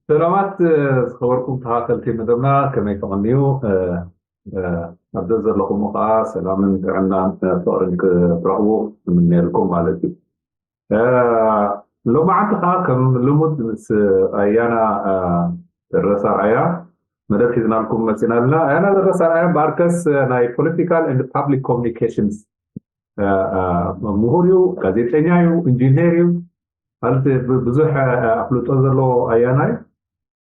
ሰላማት ዝኸበርኩም ተኻተልቲ መደብና፣ ከመይ ትቐንዩ? ኣብ ዘለኹም ከዓ ሰላምን ጥዕናን ፍቕርን ክትረኽቡ እምነልኩም ማለት እዩ። ሎማዓንቲ ከዓ ከም ልሙድ ምስ ኣያና ደረሳ ኣያ መደብ ሒዝናልኩም መፂና ኣለና። ኣያና ደረሳ ኣያ ባርከስ ናይ ፖለቲካል ኤንድ ፓብሊክ ኮሚኒኬሽንስ ምሁር እዩ፣ ጋዜጠኛ እዩ፣ ኢንጂነር እዩ። ማለት ብዙሕ ኣፍልጦ ዘለዎ ኣያና እዩ።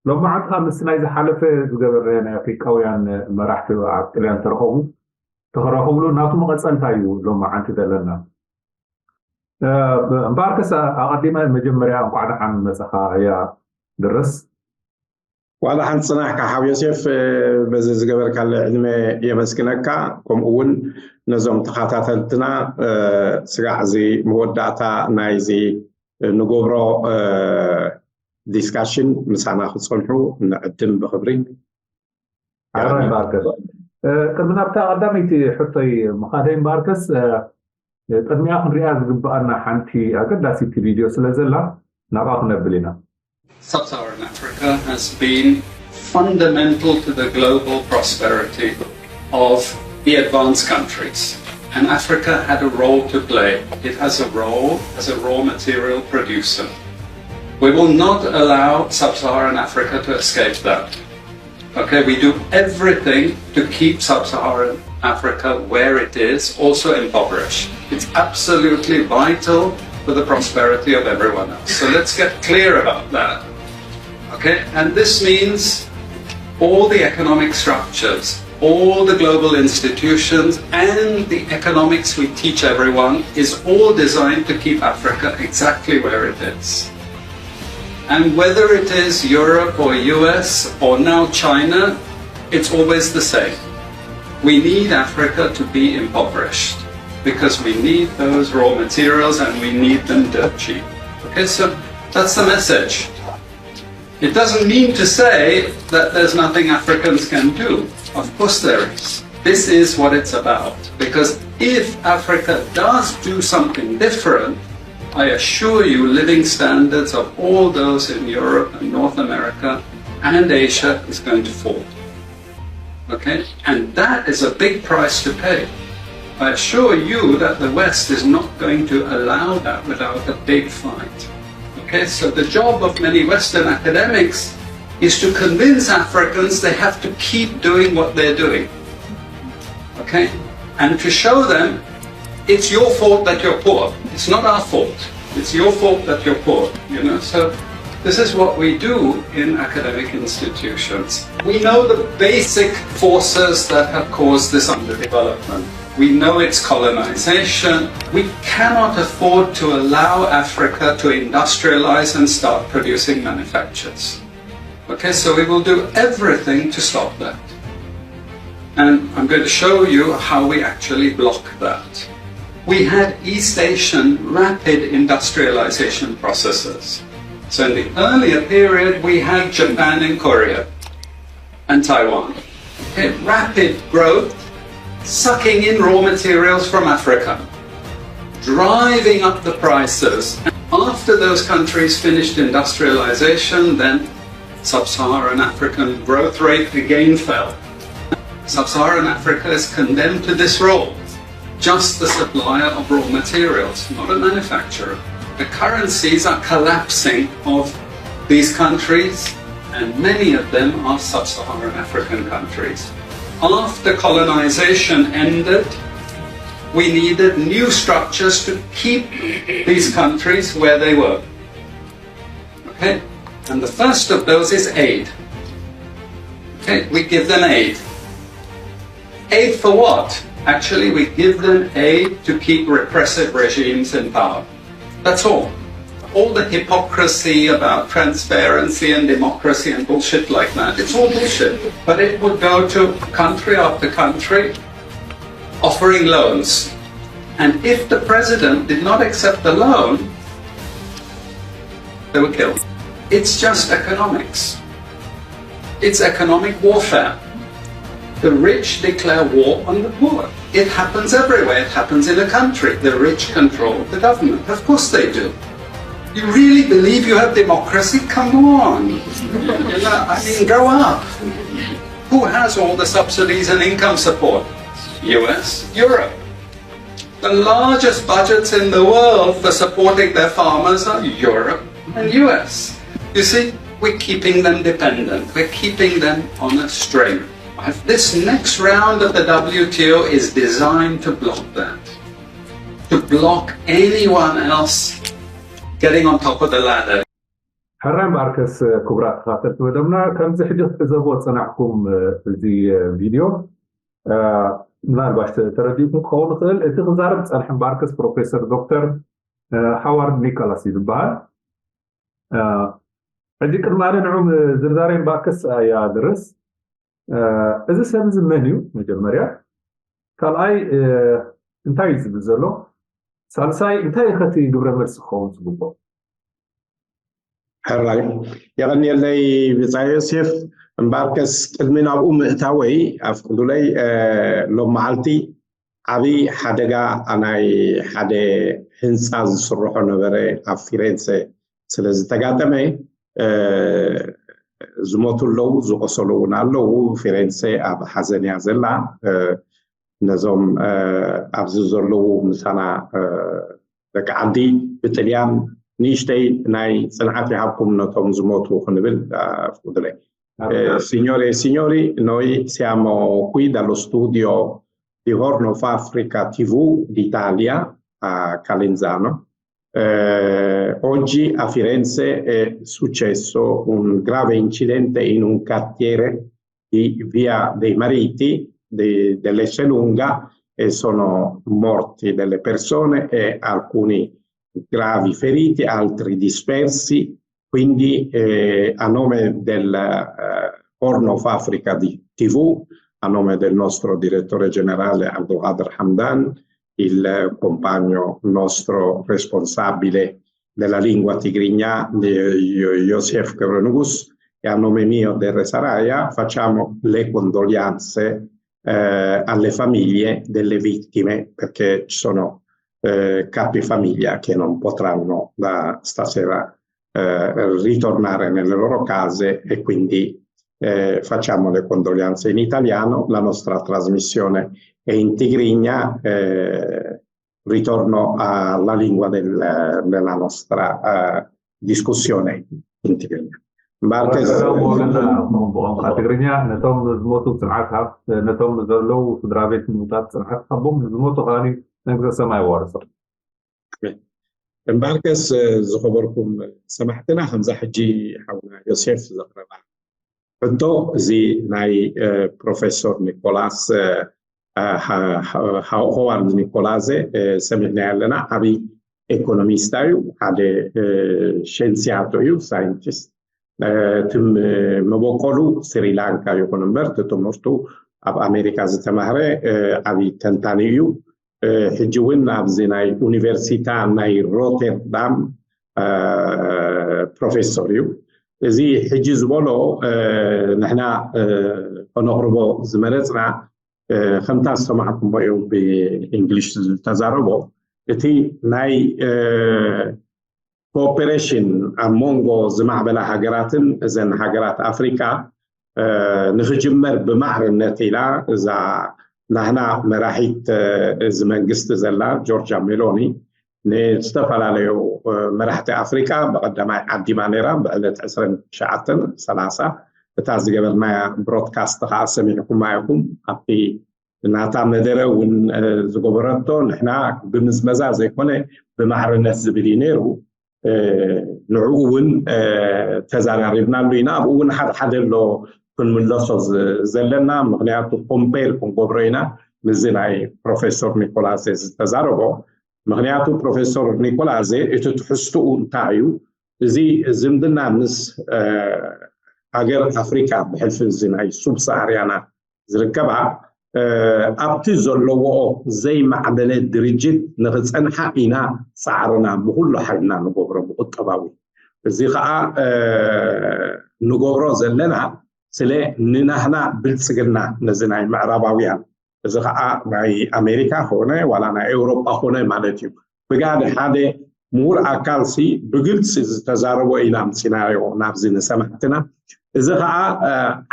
ሎማዓንቲ ከዓ ምስ ናይ ዝሓለፈ ዝገበረ ናይ ኣፍሪቃውያን መራሕቲ ኣብ ጥልያን ተረኸቡ ተኸረኸብሉ ናቱ መቐፀልታ እዩ ሎማዓንቲ ዘለና። እምበኣርከስ ኣቐዲመ መጀመርያ እንኳዕ ደሓን መፀኻ እያ ድረስ። ዋላ ሓንቲ ፅናሕ ካሓብ ዮሴፍ፣ በዚ ዝገበርካለ ዕድመ የመስግነካ። ከምኡ እውን ነዞም ተኸታተልትና ስጋዕ እዚ መወዳእታ ናይዚ ንገብሮ ዲስካሽን ምሳና ክፀንሑ ንዕድም ብክብሪ። ኣራይ ባርከስ፣ ቅድሚ ናብታ ቀዳመይቲ ሕቶይ ምኻደይ እምበኣርከስ ቅድሚያ ክንሪኣ ዝግብኣና ሓንቲ ኣገዳሲቲ ቪድዮ ስለ ዘላ ናብኣ ክነብል ኢና። Sub-Saharan Africa has been fundamental to the global prosperity of the advanced countries. And Africa had a role to play. It has a role as a raw material producer. We will not allow sub-Saharan Africa to escape that. Okay, we do everything to keep sub-Saharan Africa where it is, also impoverished. It's absolutely vital for the prosperity of everyone else. So let's get clear about that. Okay, and this means all the economic structures, all the global institutions, and the economics we teach everyone is all designed to keep Africa exactly where it is. And whether it is Europe or U S or now China, it's always the same. We need Africa to be impoverished because we need those raw materials and we need them dirt cheap. Okay, so that's the message. It doesn't mean to say that there's nothing Africans can do. Of course there is. This is what it's about. Because if Africa does do something different, I assure you living standards of all those in Europe and North America and Asia is going to fall. Okay? And that is a big price to pay. I assure you that the West is not going to allow that without a big fight. Okay, so the job of many Western academics is to convince Africans they have to keep doing what they're doing. Okay? And to show them it's your fault that you're poor. It's not our fault. It's your fault that you're poor. You know, so this is what we do in academic institutions. We know the basic forces that have caused this underdevelopment. We know it's colonization. We cannot afford to allow Africa to industrialize and start producing manufactures. Okay, so we will do everything to stop that. And I'm going to show you how we actually block that. We had East Asian rapid industrialization processes. So in the earlier period, we had Japan and Korea and Taiwan. Okay, rapid growth, sucking in raw materials from Africa, driving up the prices. After those countries finished industrialization, then sub-Saharan African growth rate again fell. Sub-Saharan Africa is condemned to this role, just the supplier of raw materials, not a manufacturer. The currencies are collapsing of these countries, and many of them are sub-Saharan African countries. After colonization ended, we needed new structures to keep these countries where they were. Okay? And the first of those is aid. Okay, we give them aid. Aid for what? Actually, we give them aid to keep repressive regimes in power. That's all. All the hypocrisy about transparency and democracy and bullshit like that, it's all bullshit. But it would go to country after country offering loans. And if the president did not accept the loan, they were killed. It's just economics. It's economic warfare. The rich declare war on the poor. It happens everywhere. It happens in a country. The rich control the government. Of course they do. You really believe you have democracy? Come on. I mean, grow up. Who has all the subsidies and income support? U S, Europe. The largest budgets in the world for supporting their farmers are Europe and U S. You see, we're keeping them dependent. We're keeping them on a string. This next round of the W T O is designed to block that, to block anyone else getting on top of the ladder. ሕራይ እምበኣርከስ ክቡራት ተኸታተልቲ መደብና፣ ከምዚ ሕጂ ክትዕዘብዎ ዝጸናሕኩም እዚ ቪድዮ ምናልባሽ ተረዲእኩም ክኸውን ይኽእል። እቲ ክዛረብ ዝጸንሐ እምበኣርከስ ፕሮፌሰር ዶክተር ሃዋርድ ኒኮላስ እዩ ዝበሃል። ሕጂ ቅድሚ ኣነ ንዑ ዝርዛረይ እምበኣርከስ ኣያ ድርስ። እዚ ሰብ እዚ መን እዩ? መጀመርያ ካልኣይ እንታይ እዩ ዝብል ዘሎ? ሳልሳይ እንታይ ከቲ ግብረ መልሲ ክኸውን ዝግቦ? ሕራይ የቐንየለይ ብጻይ ዮሴፍ። እምበኣርከስ ቅድሚ ናብኡ ምእታወይ ኣፍቅዱለይ፣ ሎም መዓልቲ ዓብዪ ሓደጋ ናይ ሓደ ህንፃ ዝስርሖ ነበረ ኣብ ፊሬንሴ ስለ ዝተጋጠመ ዝሞቱ ኣለዉ፣ ዝቆሰሉ እውን ኣለዉ። ፊሬንሴ ኣብ ሓዘን እያ ዘላ። ነዞም ኣብዚ ዘለዉ ምሳና ደቂ ዓዲ ብጥልያን ንእሽተይ ናይ ፅንዓት ይሃብኩም ነቶም ዝሞቱ ክንብል ፍቅድለይ። Signore e signori, noi siamo qui dallo studio di Horn of Africa T V d'Italia a Calenzano. Eh, oggi a Firenze è successo un grave incidente in un quartiere di Via dei Mariti di, dell'Esselunga e sono morti delle persone e alcuni gravi feriti, altri dispersi. Quindi eh, a nome del eh, Horn of Africa di T V, a nome del nostro direttore generale Abdulkader Hamdan, il compagno nostro responsabile della lingua tigrinya, Yosef Kevrenugus, e a nome mio del Resaraya facciamo le condoglianze eh, alle famiglie delle vittime, perché ci sono eh, capi famiglia che non potranno da stasera eh, ritornare nelle loro case e quindi eh, facciamo le condoglianze in italiano. La nostra trasmissione è in tigrinya, eh, ritorno alla lingua del, della nostra eh, discussione in tigrinya. እምበኣርከስ ብቋንቋ ትግርኛ ነቶም ዝሞቱ ጽንዓት ሃብ፣ ነቶም ዘለዉ ስድራ ቤት ምውታት ጽንዓት ሃቦም፣ ንዝሞቱ ከኣ መንግስተ ሰማይ ዋርሶም። እምበኣርከስ ዝኸበርኩም ሰማዕትና፣ ከምዛ ሕጂ ሓውና ዮሴፍ ዘቕረባ ሕቶ፣ እዚ ናይ ፕሮፌሰር ኒኮላስ ሆዋርድ ኒኮላዘ ሰሚዕናዮ ኣለና። ዓብዪ ኤኮኖሚስታ እዩ፣ ሓደ ሸንሲያቶ እዩ፣ ሳይንቲስት። እቲ መበቆሉ ስሪላንካ ይኹን እምበር፣ እቲ ትምህርቱ ኣብ ኣሜሪካ ዝተማህረ ዓብዪ ተንታኒ እዩ። ሕጂ እውን ኣብዚ ናይ ዩኒቨርሲታ ናይ ሮቴርዳም ፕሮፌሰር እዩ። እዚ ሕጂ ዝበሎ ንሕና ከነቕርቦ ዝመረፅና ከምታ ዝሰማዕኩሞ እዩ ብእንግሊሽ ዝተዛረቦ። እቲ ናይ ኮኦፐሬሽን ኣብ መንጎ ዝማዕበላ ሃገራትን እዘን ሃገራት ኣፍሪካ ንክጅመር ብማዕርነት ኢላ እዛ ናህና መራሒት እዚ መንግስቲ ዘላ ጆርጃ ሜሎኒ ንዝተፈላለዩ መራሕቲ ኣፍሪካ ብቀዳማይ ዓዲማ ነይራ ብዕለት ዕስራን ትሽዓተን ሰላሳ እታ ዝገበርናያ ብሮድካስት ከዓ ሰሚዕኩማ ኢኹም ኣብቲ ናታ መደረ እውን ዝገበረቶ ንሕና ብምዝመዛ ዘይኮነ ብማዕርነት ዝብል እዩ ነይሩ ንዕኡ እውን ተዘራሪብናሉ ኢና ኣብኡ እውን ሓደ ሓደ ኣሎ ክንምለሶ ዘለና ምክንያቱ ኮምፔር ክንገብሮ ኢና ምስዚ ናይ ፕሮፌሰር ኒኮላስ ዝተዛረቦ ምክንያቱ ፕሮፌሰር ኒኮላዘ እቲ ትሕዝትኡ እንታይ እዩ እዚ ዝምድና ምስ ሃገር ኣፍሪካ ብሕልፊ እዚ ናይ ሱብሳሃርያና ዝርከባ ኣብቲ ዘለዎኦ ዘይማዕበለ ድርጅት ንክፀንሓ ኢና ፃዕርና ብኩሉ ሓይልና ንገብሮ ብቁጠባዊ እዚ ከዓ ንገብሮ ዘለና ስለ ንናህና ብልፅግና ነዚ ናይ ምዕራባውያን እዚ ከዓ ናይ ኣሜሪካ ኮነ ዋላ ናይ ኤውሮጳ ኮነ ማለት እዩ ብጋድ ሓደ ምሁር ኣካል ሲ ብግልፂ ዝተዛረቦ ኢና ኣምፂናዮ ናብዚ ንሰማዕትና። እዚ ከዓ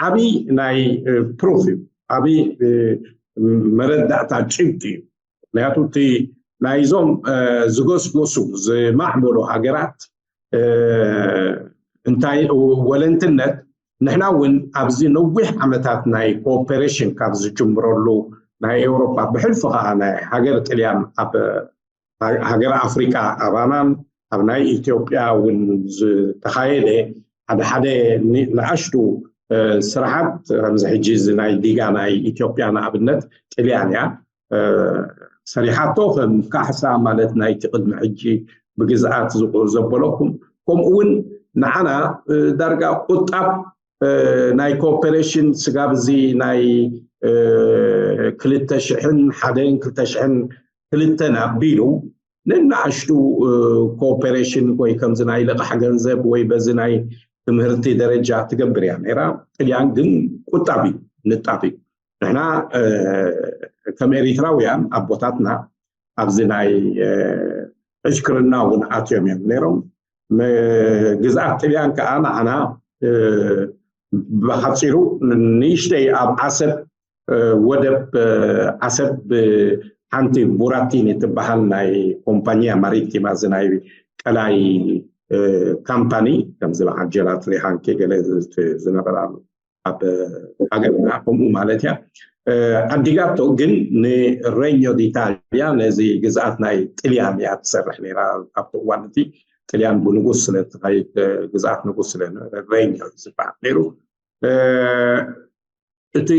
ዓብይ ናይ ፕሩፍ እዩ፣ ዓብይ መረዳእታ ጭብጢ እዩ። ምክንያቱ እቲ ናይዞም ዝገስገሱ ዝማዕበሉ ሃገራት እንታይ ወለንትነት፣ ንሕና እውን ኣብዚ ነዊሕ ዓመታት ናይ ኮኦፐሬሽን ካብ ዝጅምረሉ ናይ ኤውሮፓ፣ ብሕልፊ ከዓ ናይ ሃገር ጥልያን ኣብ ሃገር ኣፍሪቃ ኣባናን ኣብ ናይ ኢትዮጵያ እውን ዝተኻየደ ሓደ ሓደ ንኣሽቱ ስራሓት ከምዚ ሕጂ እዚ ናይ ዲጋ ናይ ኢትዮጵያ ንኣብነት ጥልያን እያ ሰሪሓቶ ከም ካሕሳ ማለት ናይቲ ቅድሚ ሕጂ ብግዝኣት ዘበለኩም ከምኡ እውን ንዓና ዳርጋ ቁጣብ ናይ ኮኦፐሬሽን ስጋብ እዚ ናይ ክልተ ሽሕን ሓደን ክልተ ሽሕን ክልተን ኣቢሉ ንናእሽቱ ኮኦፐሬሽን ወይ ከምዚ ናይ ልቓሕ ገንዘብ ወይ በዚ ናይ ትምህርቲ ደረጃ ትገብር እያ ነይራ። ጥልያን ግን ቁጣብ እዩ፣ ንጣብ እዩ። ንሕና ከም ኤሪትራውያን ኣቦታትና ኣብዚ ናይ ዕሽክርና እውን ኣትዮም እዮም ነይሮም። ግዝኣት ጥልያን ከዓ ንዓና ብሓፂሩ ንእሽተይ ኣብ ዓሰብ ወደብ ዓሰብ ሓንቲ ቡራቲኒ ትበሃል ናይ ኮምፓኒያ ማሪቲማ እዚ ናይ ቀላይ ካምፓኒ ከምዚ በዓል ጀላትሪ ሃንኬ ገለ ዝነበራሉ ኣብ ሃገርና ከምኡ ማለት እያ ዓዲጋቶ ግን ንሬኞ ዲታልያ ነዚ ግዝኣት ናይ ጥልያን እያ ትሰርሕ ነይራ ኣብቲ እዋን እቲ ጥልያን ብንጉስ ስለትኸይድ ግዝኣት ንጉስ ስለነበረ ሬኞ ዝበሃል ነይሩ እቲ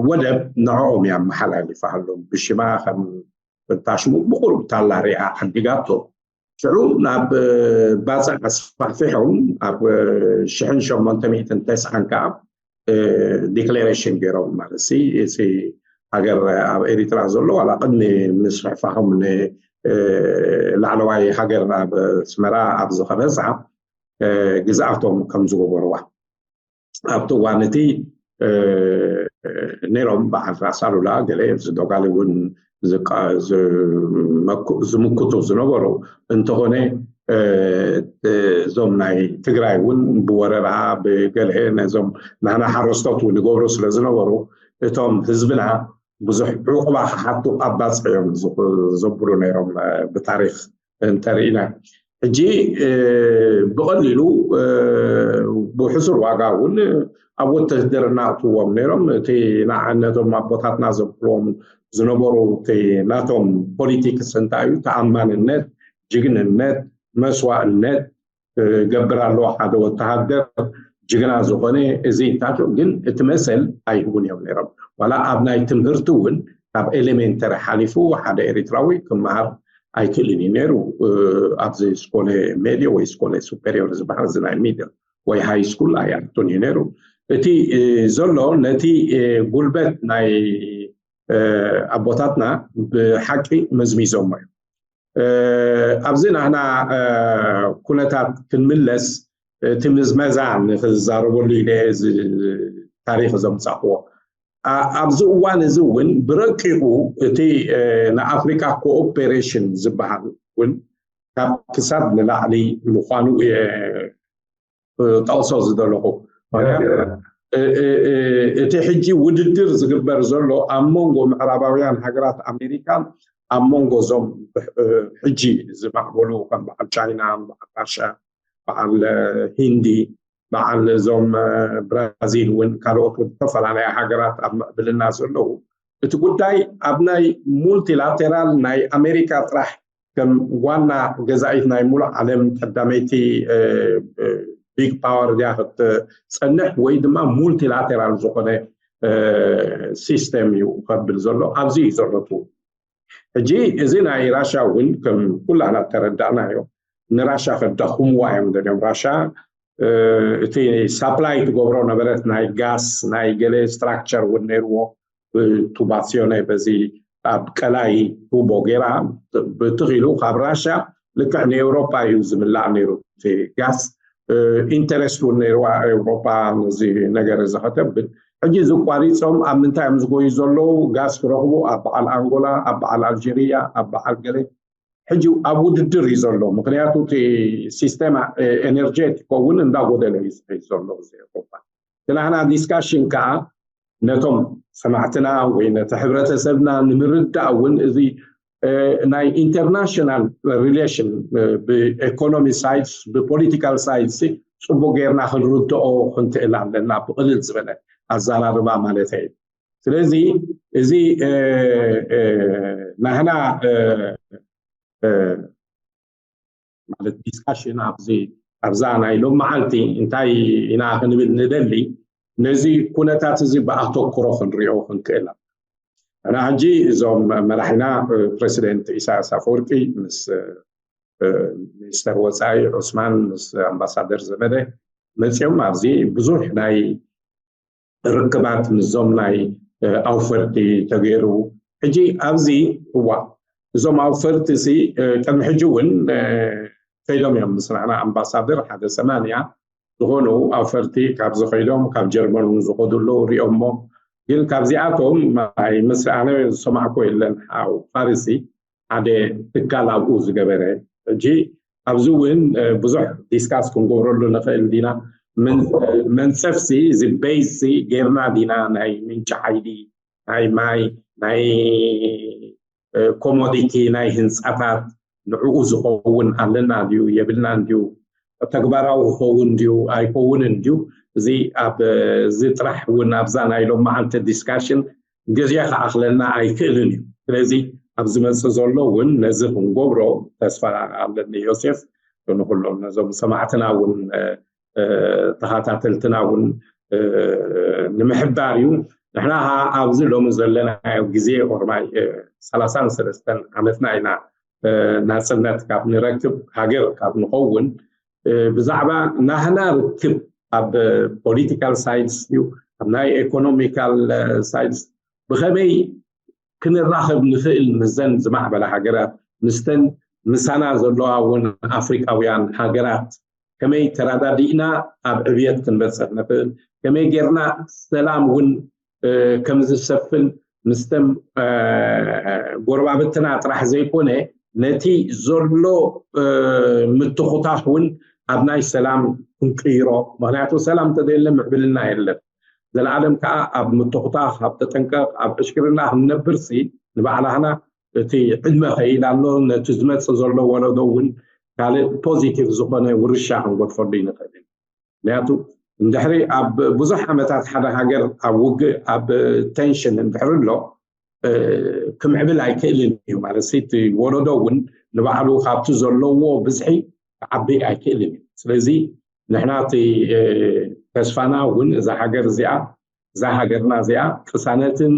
ወደብ ንዕኦም እያ መሓላሊፋሃሎም ብሽማ ከም ታሽሙ ብቁሩብ ታላ ሪኣ ዓዲጋቶ ሽዑ ናብ ባፅዕ ኣስፋሕፊሖም ኣብ ሽሕን ሸሞንተ ሚእትን ተስዓን ከዓ ዲክሌሬሽን ገይሮም ማለት እዚ ሃገር ኣብ ኤሪትራ ዘሎ ዋላ ቅድሚ ምስፍሕፋሖም ንላዕለዋይ ሃገር ኣብ ኣስመራ ኣብ ዝኸበሳ ግዝኣቶም ከም ዝገበርዋ ኣብቲ እዋን እቲ ነይሮም በዓል ራስ ኣሉላ ገለ ዝዶጋሊ እውን ዝምክቱ ዝነበሩ እንተኾነ እዞም ናይ ትግራይ እውን ብወረራ ብገለ ነዞም ናና ሓረስቶት እውን ይገብሩ ስለ ዝነበሩ እቶም ህዝብና ብዙሕ ዕቑባ ክሓቱ ኣባፅዕ እዮም ዘብሉ ነይሮም ብታሪክ እንተርኢና ሕጂ ብቐሊሉ ብሕሱር ዋጋ እውን ኣብ ወተህድርና ኣትዎም ነይሮም እቲ ነቶም ኣቦታትና ዘብልዎም ዝነበሩ ናቶም ፖሊቲክስ እንታይ እዩ ተኣማንነት ጅግንነት መስዋእነት ገብር ኣለዎ ሓደ ወተሃደር ጅግና ዝኾነ እዚ ታቱ ግን እቲ መሰል ኣይህቡን እዮም ነይሮም ዋላ ኣብ ናይ ትምህርቲ እውን ካብ ኤሌሜንተሪ ሓሊፉ ሓደ ኤሪትራዊ ክመሃር ኣይክእልን እዩ ነይሩ ኣብዚ ስኮለ ሜድዮ ወይ ስኮለ ሱፔሪዮር ዝበሃል እዚ ናይ ሚድል ወይ ሃይ ስኩል ኣይኣቱን እዩ ነይሩ እቲ ዘሎ ነቲ ጉልበት ናይ ኣቦታትና ብሓቂ መዝሚዞሞ እዩ ኣብዚ ናህና ኩነታት ክንምለስ እቲ ምዝመዛ ንክዛረበሉ ኢለ እዚ ታሪክ ዘምፃእዎ ኣብዚ እዋን እዚ እውን ብረቂቁ እቲ ንኣፍሪካ ኮኦፔሬሽን ዝበሃል እውን ካብ ክሳብ ንላዕሊ ምኳኑ እየ ጠቕሶ ዝደለኹ እቲ ሕጂ ውድድር ዝግበር ዘሎ ኣብ መንጎ ምዕራባውያን ሃገራት ኣሜሪካን ኣብ መንጎ እዞም ሕጂ ዝማዕበሉ ከም በዓል ቻይና በዓል ራሻ በዓል ሂንዲ በዓል እዞም ብራዚል እውን ካልኦት ዝተፈላለያ ሃገራት ኣብ ምዕብልና ዘለዉ እቲ ጉዳይ ኣብ ናይ ሙልቲላተራል ናይ ኣሜሪካ ጥራሕ ከም ዋና ገዛኢት ናይ ሙሉእ ዓለም ቀዳመይቲ ቢግ ፓወር እያ ክትፀንሕ ወይ ድማ ሙልቲላተራል ዝኾነ ሲስተም እዩ ከብል ዘሎ ኣብዚ እዩ ዘሎ ሕጂ እዚ ናይ ራሻ እውን ከም ኩላና ተረዳእናዮ ንራሻ ከዳኹምዋ እዮም ደልዮም ራሻ እቲ ሳፕላይ ትገብሮ ነበረት ናይ ጋስ ናይ ገለ ስትራክቸር እውን ነይርዎ ቱባሲዮነ በዚ ኣብ ቀላይ ቱቦ ገይራ ብትኽኢሉ ካብ ራሻ ልክዕ ንኤውሮፓ እዩ ዝምላእ ነይሩ እቲ ጋስ ኢንተረስት እውን ነይርዋ ኤውሮፓ ነዚ ነገር እዚ ከተብል ሕጂ ዝቋሪፆም ኣብ ምንታይ እዮም ዝጎዩ ዘለዉ ጋስ ክረኽቡ ኣብ በዓል ኣንጎላ ኣብ በዓል ኣልጀርያ ኣብ በዓል ገለ ሕጂ ኣብ ውድድር እዩ ዘሎ። ምክንያቱ እቲ ሲስተም ኤነርጀቲክ እውን እንዳጎደለ እዩ ዝኸይድ ዘሎ እዚ ኤውሮፓ። ስለሓና ዲስካሽን ከዓ ነቶም ሰማዕትና ወይ ነቲ ሕብረተሰብና ንምርዳእ እውን እዚ ናይ ኢንተርናሽናል ሪሌሽን ብኤኮኖሚ ሳይድስ ብፖለቲካል ሳይድስ ፅቡቅ ጌርና ክንርድኦ ክንክእል ኣለና። ብቅልል ዝበለ ኣዘራርባ ማለት እዩ። ስለዚ እዚ ናህና ማለት ዲስካሽን ኣብዚ ኣብዛ ናይ ሎም መዓልቲ እንታይ ኢና ክንብል ንደሊ፣ ነዚ ኩነታት እዚ ብኣተኩሮ ክንሪኦ ክንክእል። እና ሕጂ እዞም መራሒና ፕሬዚደንት ኢሳያስ ኣፈወርቂ ምስ ሚኒስተር ወፃኢ ዑስማን ምስ ኣምባሳደር ዘመደ መፂኦም ኣብዚ ብዙሕ ናይ ርክባት ምስዞም ናይ ኣውፈርቲ ተገይሩ። ሕጂ ኣብዚ እዋ እዞም ኣውፈርቲ ሲ ቅድሚ ሕጂ እውን ከይዶም እዮም ምስ ንሕና ኣምባሳደር ሓደ ሰማንያ ዝኾኑ ኣውፈርቲ ካብ ዝኸይዶም ካብ ጀርመን እውን ዝኸዱ ኣለዉ ሪኦሞ። ግን ካብዚኣቶም ኣይ ምስ ኣነ ዝሰማዕኮ የለን። ሓው ፋርሲ ሓደ ትካል ኣብኡ ዝገበረ። ሕጂ ኣብዚ እውን ብዙሕ ዲስካስ ክንገብረሉ ንኽእል ዲና። መንፀፍሲ እዚ ቤይስሲ ጌርና ዲና ናይ ምንጪ ሓይሊ ናይ ማይ ናይ ኮሞዲቲ ናይ ህንፃታት ንዕኡ ዝኸውን ኣለና ድዩ የብልናን ድዩ ተግባራዊ ክኸውን ድዩ ኣይከውንን ድዩ? እዚ ኣብ እዚ ጥራሕ እውን ኣብዛ ናይ ሎም መዓልቲ ዲስካሽን ግዜ ክኣኽለና ኣይክእልን እዩ። ስለዚ ኣብ ዝመፅእ ዘሎ እውን ነዚ ክንገብሮ ተስፋ ኣለኒ ዮሴፍ። ንኩሎም ነዞም ሰማዕትና እውን ተኸታተልትና እውን ንምሕባር እዩ። ንሕና ከዓ ኣብዚ ሎሚ ዘለናዮ ግዜ ኦርማይ ሰላሳን ሰለስተን ዓመትና ኢና ናፅነት ካብ ንረክብ ሃገር ካብ ንኸውን ብዛዕባ ናህና ርክብ ኣብ ፖለቲካል ሳይድስ እዩ ኣብ ናይ ኤኮኖሚካል ሳይድስ ብኸመይ ክንራኸብ ንኽእል ምስዘን ዝማዕበላ ሃገራት ምስተን ምሳና ዘለዋ እውን ኣፍሪቃውያን ሃገራት ከመይ ተራዳዲእና ኣብ ዕብየት ክንበፅሕ ንኽእል ከመይ ጌርና ሰላም እውን ከም ዝሰፍን ምስተም ጎረባብትና ጥራሕ ዘይኮነ ነቲ ዘሎ ምትኹታኽ እውን ኣብ ናይ ሰላም ክንቅይሮ። ምክንያቱ ሰላም እንተዘየለ ምዕብልና የለን። ዘለዓለም ከዓ ኣብ ምትኹታኽ ኣብ ተጠንቀቕ ኣብ ዕሽክርና ክንነብርሲ ንባዕላህና እቲ ዕድመ ከይድ ኣሎ ነቲ ዝመፅእ ዘሎ ወለዶ እውን ካልእ ፖዚቲቭ ዝኾነ ውርሻ ክንጎድፈሉ ይንኽእል። ምክንያቱ እንድሕሪ ኣብ ብዙሕ ዓመታት ሓደ ሃገር ኣብ ውግእ ኣብ ቴንሽን እንድሕር ኣሎ ክምዕብል ኣይክእልን እዩ ማለት እቲ ወለዶ እውን ንባዕሉ ካብቲ ዘለዎ ብዝሒ ክዓቢ ኣይክእልን እዩ። ስለዚ ንሕና እቲ ተስፋና እውን እዛ ሃገር እዚኣ እዛ ሃገርና እዚኣ ቅሳነትን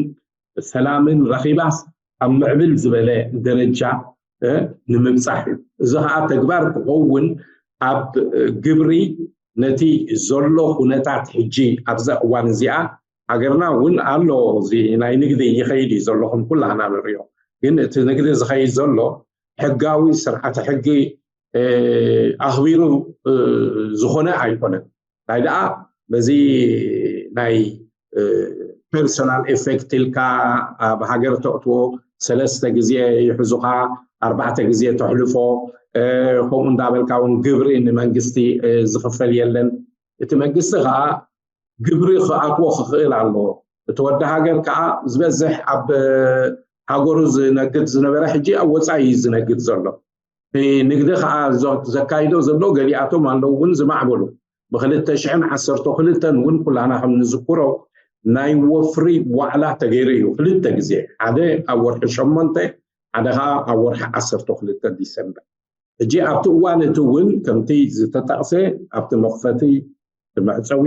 ሰላምን ረኺባስ ኣብ ምዕብል ዝበለ ደረጃ ንምብፃሕ እዩ። እዚ ከዓ ተግባር ክኸውን ኣብ ግብሪ ነቲ ዘሎ ኩነታት ሕጂ ኣብዛ እዋን እዚኣ ሃገርና እውን ኣሎ እዚ ናይ ንግዲ ይኸይድ እዩ ዘሎ ከም ኩላህና ንሪኦ። ግን እቲ ንግዲ ዝኸይድ ዘሎ ሕጋዊ ስርዓተ ሕጊ ኣኽቢሩ ዝኾነ ኣይኮነን። እንታይ ደኣ በዚ ናይ ፐርሶናል ኤፌክት ኢልካ ኣብ ሃገር ተእትዎ ሰለስተ ግዜ ይሕዙኻ ኣርባዕተ ግዜ ተሕልፎ ከምኡ እንዳበልካ እውን ግብሪ ንመንግስቲ ዝኽፈል የለን። እቲ መንግስቲ ከዓ ግብሪ ክኣትዎ ክኽእል ኣለዎ። እቲ ወዲ ሃገር ከዓ ዝበዝሕ ኣብ ሃገሩ ዝነግድ ዝነበረ ሕጂ ኣብ ወፃኢ እዩ ዝነግድ ዘሎ። ንግዲ ከዓ ዘካይዶ ዘሎ ገሊኣቶም ኣለዉ እውን ዝማዕበሉ ብክልተ ሽሕን ዓሰርተ ክልተን እውን ኩላና ከም ንዝክሮ ናይ ወፍሪ ዋዕላ ተገይሩ እዩ ክልተ ግዜ ሓደ ኣብ ወርሒ ሸሞንተ ሓደ ከዓ ኣብ ወርሒ ዓሰርተ ክልተ ዲሰምበር። ሕጂ ኣብቲ እዋን እቲ እውን ከምቲ ዝተጠቕሰ ኣብቲ መኽፈቲ መዕፀዊ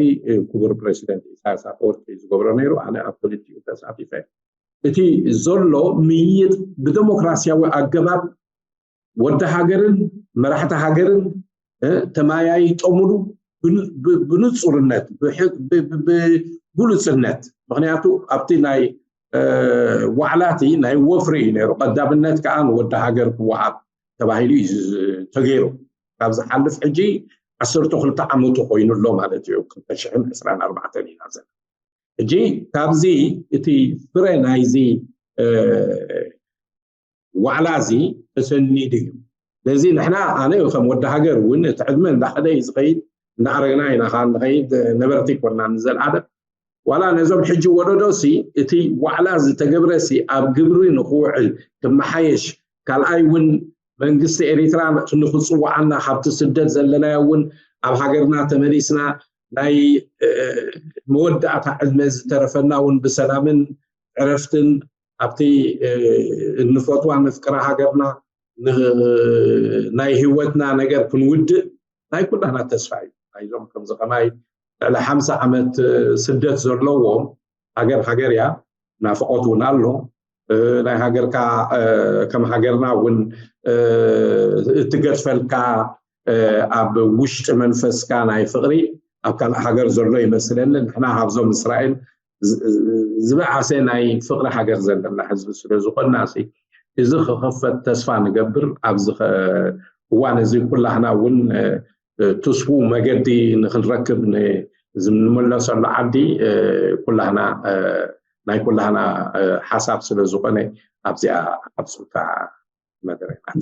ክቡር ፕሬዚደንት ኢሳያስ ኣፈወርቂ ዝገብሮ ነይሩ። ኣነ ኣብ ክልቲኡ ተሳቲፈ። እቲ ዘሎ ምይይጥ ብደሞክራሲያዊ ኣገባብ ወዲ ሃገርን መራሕቲ ሃገርን ተመያይጦምሉ ብንፁርነት ብግሉፅነት ምክንያቱ ኣብቲ ናይ ዋዕላቲ ናይ ወፍሪ እዩ ነይሩ። ቀዳምነት ከዓ ንወዲ ሃገር ክወሃብ ተባሂሉ እዩ ተገይሩ። ካብ ዝሓልፍ ሕጂ ዓሰርተ ክልተ ዓመቱ ኮይኑ ኣሎ ማለት እዩ። ክልተ ሽሕን ዕስራን ኣርባዕተን ኢና ዘለና። ሕጂ ካብዚ እቲ ፍረ ናይዚ ዋዕላ እዚ ተሰኒዱ እዩ። ስለዚ ንሕና ኣነ ከም ወዲ ሃገር እውን እቲ ዕድመ እንዳኸደ እዩ ዝኸይድ፣ እንዳዓረግና ኢና ከዓ ንኸይድ፣ ነበርቲ ኮና ንዘለኣለም። ዋላ ነዞም ሕጂ ወለዶ ሲ እቲ ዋዕላ ዝተገብረ ሲ ኣብ ግብሪ ንክውዕል ክመሓየሽ፣ ካልኣይ እውን መንግስቲ ኤሪትራ ንክፅዋዓና ካብቲ ስደት ዘለናዮ እውን ኣብ ሃገርና ተመሊስና ናይ መወዳእታ ዕድመ ዝተረፈና እውን ብሰላምን ዕረፍትን ኣብቲ እንፈትዋ ንፍቅራ ሃገርና ናይ ህይወትና ነገር ክንውድእ ናይ ኩላና ተስፋ እዩ። ናይዞም ከምዚ ከማይ ልዕሊ ሓምሳ ዓመት ስደት ዘለዎም ሃገር ሃገር እያ። ናፍቆት እውን ኣሎ። ናይ ሃገርካ ከም ሃገርና እውን እትገድፈልካ ኣብ ውሽጢ መንፈስካ ናይ ፍቅሪ ኣብ ካልእ ሃገር ዘሎ ይመስለኒ። ንሕና ካብዞም እስራኤል ዝበዓሰ ናይ ፍቅሪ ሃገር ዘለና ህዝቢ ስለ ዝኾንና እዚ ክኸፈት ተስፋ ንገብር። ኣብዚ እዋን እዚ ኩላህና እውን ትስፉ መገዲ ንክንረክብ ንመለሰሉ ዓዲ ኩላህና ናይ ኩላህና ሓሳብ ስለ ዝኾነ ኣብዚኣ ኣብፅልካ መደረናት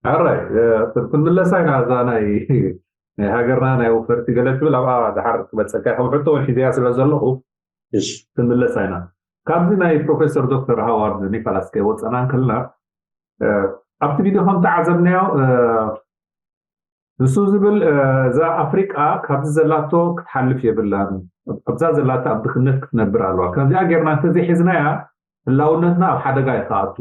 ኣራይ ክንምለሳ ኢና እዛ ናይ ናይ ሃገርና ናይ ወፈርቲ ገለ ትብል ኣብኣ ድሓር ክመፀካ ከም ሕቶ እውን ሒዘያ ስለ ዘለኹ ክንምለሳ ኢና። ካብዚ ናይ ፕሮፌሰር ዶክተር ሃዋርድ ኒኮላስ ከይወፀና እንከልና ኣብቲ ቪድዮ ከም ተዓዘብናዮ ንሱ ዝብል እዛ ኣፍሪቃ ካብዚ ዘላቶ ክትሓልፍ የብላን፣ ኣብዛ ዘላታ ኣብ ድኽነት ክትነብር ኣለዋ። ከምዚኣ ጌርና እንተዘይሒዝናያ ህላውነትና ኣብ ሓደጋ እዩ ክኣቱ።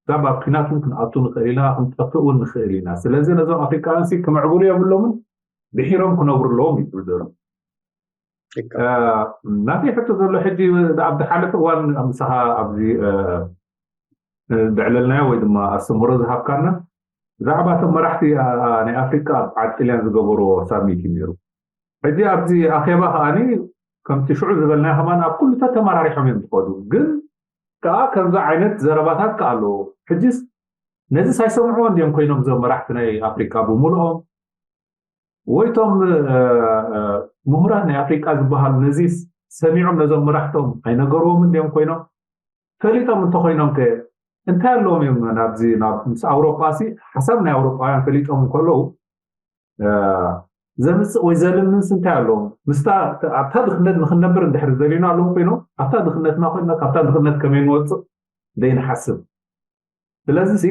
ካብ ኣብ ኲናት እውን ክንኣቱ ንኽእል ኢና፣ ክንጠፍእ እውን ንኽእል ኢና። ስለዚ ነዞም ኣፍሪቃውያን ሲ ክምዕብሉ የብሎምን፣ ድሒሮም ክነብሩ ኣለዎም እዩ ዝብል ዘሎ። ናተይ ሕቶ ዘሎ ሕጂ ኣብ ዝሓለፈ እዋን ምሳኻ ኣብዚ ዘዕለልናዮ ወይ ድማ ኣስተምህሮ ዝሃብካና ብዛዕባ እቶም መራሕቲ ናይ ኣፍሪካ ኣብ ዓዲ ጥልያን ዝገበርዎ ሳሚት እዩ ነይሩ። ሕጂ ኣብዚ ኣኼባ ከዓኒ ከምቲ ሽዑ ዝበልናዮ ከማን ኣብ ኩሉ ተተመራሪሖም እዮም ዝኸዱ። ግን ከዓ ከምዚ ዓይነት ዘረባታት ከዓ ኣለዎ። ሕጂስ ነዚ ሳይሰምዕዎ እንዲዮም ኮይኖም እዞም መራሕቲ ናይ ኣፍሪካ ብምልኦም ወይቶም ምሁራት ናይ ኣፍሪቃ ዝበሃሉ ነዚ ሰሚዖም ነዞም መራሕቶም ኣይነገርዎም እንዲዮም ኮይኖም ፈሊጦም እንተኮይኖም ከ እንታይ ኣለዎም እዮም ናብዚ ምስ ኣውሮጳ ሲ ሓሳብ ናይ ኣውሮጳውያን ፈሊጦም እንከለዉ ዘምፅእ ወይ ዘልምንስ እንታይ ኣለዎም ምስታ ኣብታ ድክነት ንክነብር እንድሕር ዘልዩና ኣለዎም ኮይኖም ኣብታ ድክነትና ኮይና ካብታ ድክነት ከመይ ንወፅእ ዘይንሓስብ ስለዚ ሲ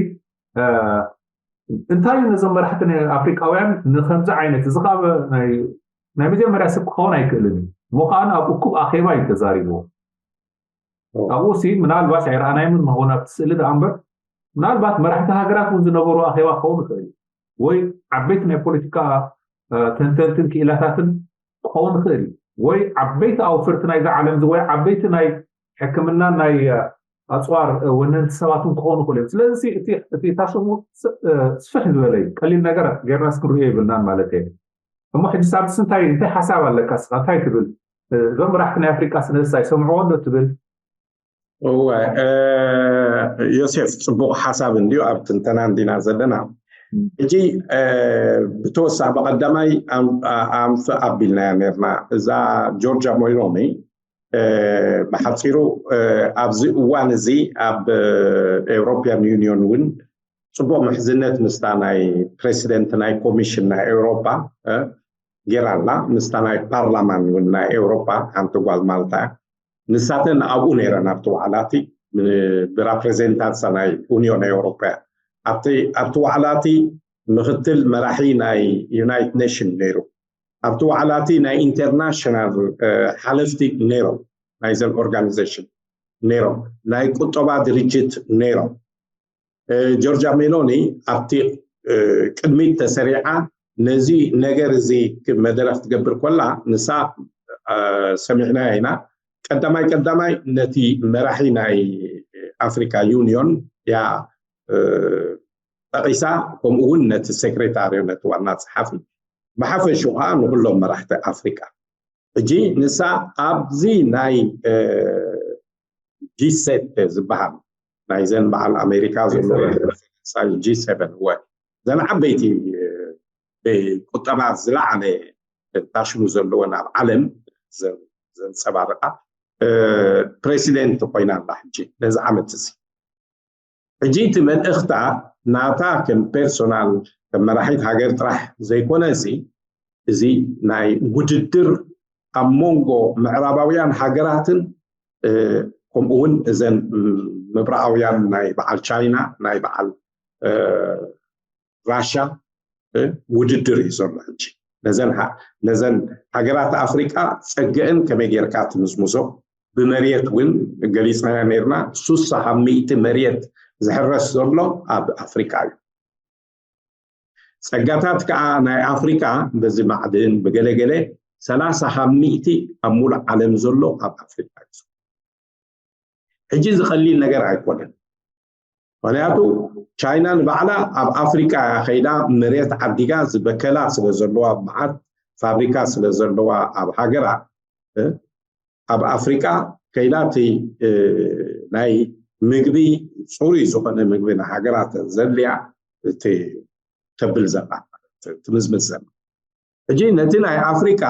እንታይ እዩ ነዞም መራሕቲ ኣፍሪቃውያን ንከምዚ ዓይነት እዚ ከዓ ናይ መጀመርያ ሰብ ክኸውን ኣይክእልን እዩ እሞ ከዓ ኣብ እኩብ ኣኼባ እዩ ተዛሪብዎ ኣብኡ ሲ ምናልባት ኣይረኣናይምን መኸውን ኣብቲ ስእሊ ደኣ እምበር ምናልባት መራሕቲ ሃገራት እውን ዝነበሩ ኣኼባ ክኸውን ይኽእል እዩ ወይ ዓበይቲ ናይ ፖለቲካ ተንተንትን ክኢላታትን ክኸውን ይኽእል እዩ ወይ ዓበይቲ ኣውፍርቲ ናይዛ ዓለም እዚ ወይ ዓበይቲ ናይ ሕክምና ናይ ኣፅዋር ወነንቲ ሰባት እውን ክኾኑ ይኽእሉ እዮም ስለዚ እቲ ታሽሙ ስፍሕ ዝበለ እዩ ቀሊል ነገር ጌርናስ ክንሪኦ የብልናን ማለት እየ እሞ ሕጂ ሳብስ እንታይ እንታይ ሓሳብ ኣለካ ስኻ እንታይ ትብል እዞም መራሕቲ ናይ ኣፍሪቃ ስነሳ ይሰምዕዎ ዶ ትብል እወ ዮሴፍ ፅቡቅ ሓሳብ እንድዩ ኣብ ትንተና እንዲና ዘለና ሕጂ ብተወሳኺ ብቀዳማይ ኣንፍ ኣቢልናያ ነርና እዛ ጆርጃ ሞይሮኒ ብሓፂሩ ኣብዚ እዋን እዚ ኣብ ኤውሮፒያን ዩኒዮን እውን ፅቡቅ ምሕዝነት ምስታ ናይ ፕሬሲደንት ናይ ኮሚሽን ናይ ኤውሮፓ ጌራ ኣላ ምስታ ናይ ፓርላማን እውን ናይ ኤውሮፓ ሓንቲ ጓል ማልታ ንሳተን ኣብኡ ነይረን ኣብቲ ዋዕላቲ ብራፕሬዘንታንሳ ናይ ዩኒዮን ኤውሮፓያ ኣብቲ ዋዕላቲ ምክትል መራሒ ናይ ዩናይትድ ኔሽን ነይሩ ኣብቲ ዋዕላቲ ናይ ኢንተርናሽናል ሓለፍቲ ነይሮም ናይዘን ኦርጋኒዜሽን ነይሮም ናይ ቁጠባ ድርጅት ነይሮም ጆርጃ ሜሎኒ ኣብቲ ቅድሚት ተሰሪዓ ነዚ ነገር እዚ መደረ ክትገብር ኮላ ንሳ ሰሚዕናያ ኢና ቀዳማይ ቀዳማይ ነቲ መራሒ ናይ ኣፍሪካ ዩኒዮን ያ ጠቂሳ ከምኡ እውን ነቲ ሴክሬታሪ ነቲ ዋና ፀሓፊ ብሓፈሹ ከዓ ንኩሎም መራሕቲ ኣፍሪካ ሕጂ ንሳ ኣብዚ ናይ ጂ ሴት ዝበሃል ናይዘን በዓል ኣሜሪካ ዘለዎ ጂ ሰቨን ወ ዘን ዓበይቲ ቁጠባ ዝለዓለ ታሽሙ ዘለወን ኣብ ዓለም ዘንፀባርቃ ፕሬሲደንት ኮይና ኣላ ሕጂ ነዚ ዓመት እዚ ሕጂ እቲ መልእኽታ ናታ ከም ፐርሶናል ከም መራሒት ሃገር ጥራሕ ዘይኮነ፣ እዚ እዚ ናይ ውድድር ኣብ መንጎ ምዕራባውያን ሃገራትን ከምኡ እውን እዘን ምብራኣውያን ናይ በዓል ቻይና ናይ በዓል ራሻ ውድድር እዩ ዘሎ ሕጂ። ነዘን ሃገራት ኣፍሪቃ ጸገአን ከመይ ጌርካ ትምዝምዞ? ብመሬት እውን ገሊጽናዮ ነርና። ሱሳ ካብ ሚእቲ መሬት ዝሕረስ ዘሎ ኣብ ኣፍሪቃ እዩ። ጸጋታት ከዓ ናይ ኣፍሪቃ በዚ ማዕድን ብገለገለ ሰላሳ ካብ ሚእቲ ኣብ ሙሉእ ዓለም ዘሎ ኣብ ኣፍሪቃ እዩ። ሕጂ ዝቐሊል ነገር ኣይኮነን። ምክንያቱ ቻይና ንባዕላ ኣብ ኣፍሪቃ እያ ከይዳ መሬት ዓዲጋ ዝበከላ ስለ ዘለዋ፣ መዓት ፋብሪካ ስለ ዘለዋ ኣብ ሃገራ፣ ኣብ ኣፍሪቃ ከይዳ እቲ ናይ ምግቢ ፅሩይ ዝኾነ ምግቢ ንሃገራት ዘድልያ ተብል ዘላ ትምዝምዝ ዘላ። ሕጂ ነቲ ናይ ኣፍሪቃ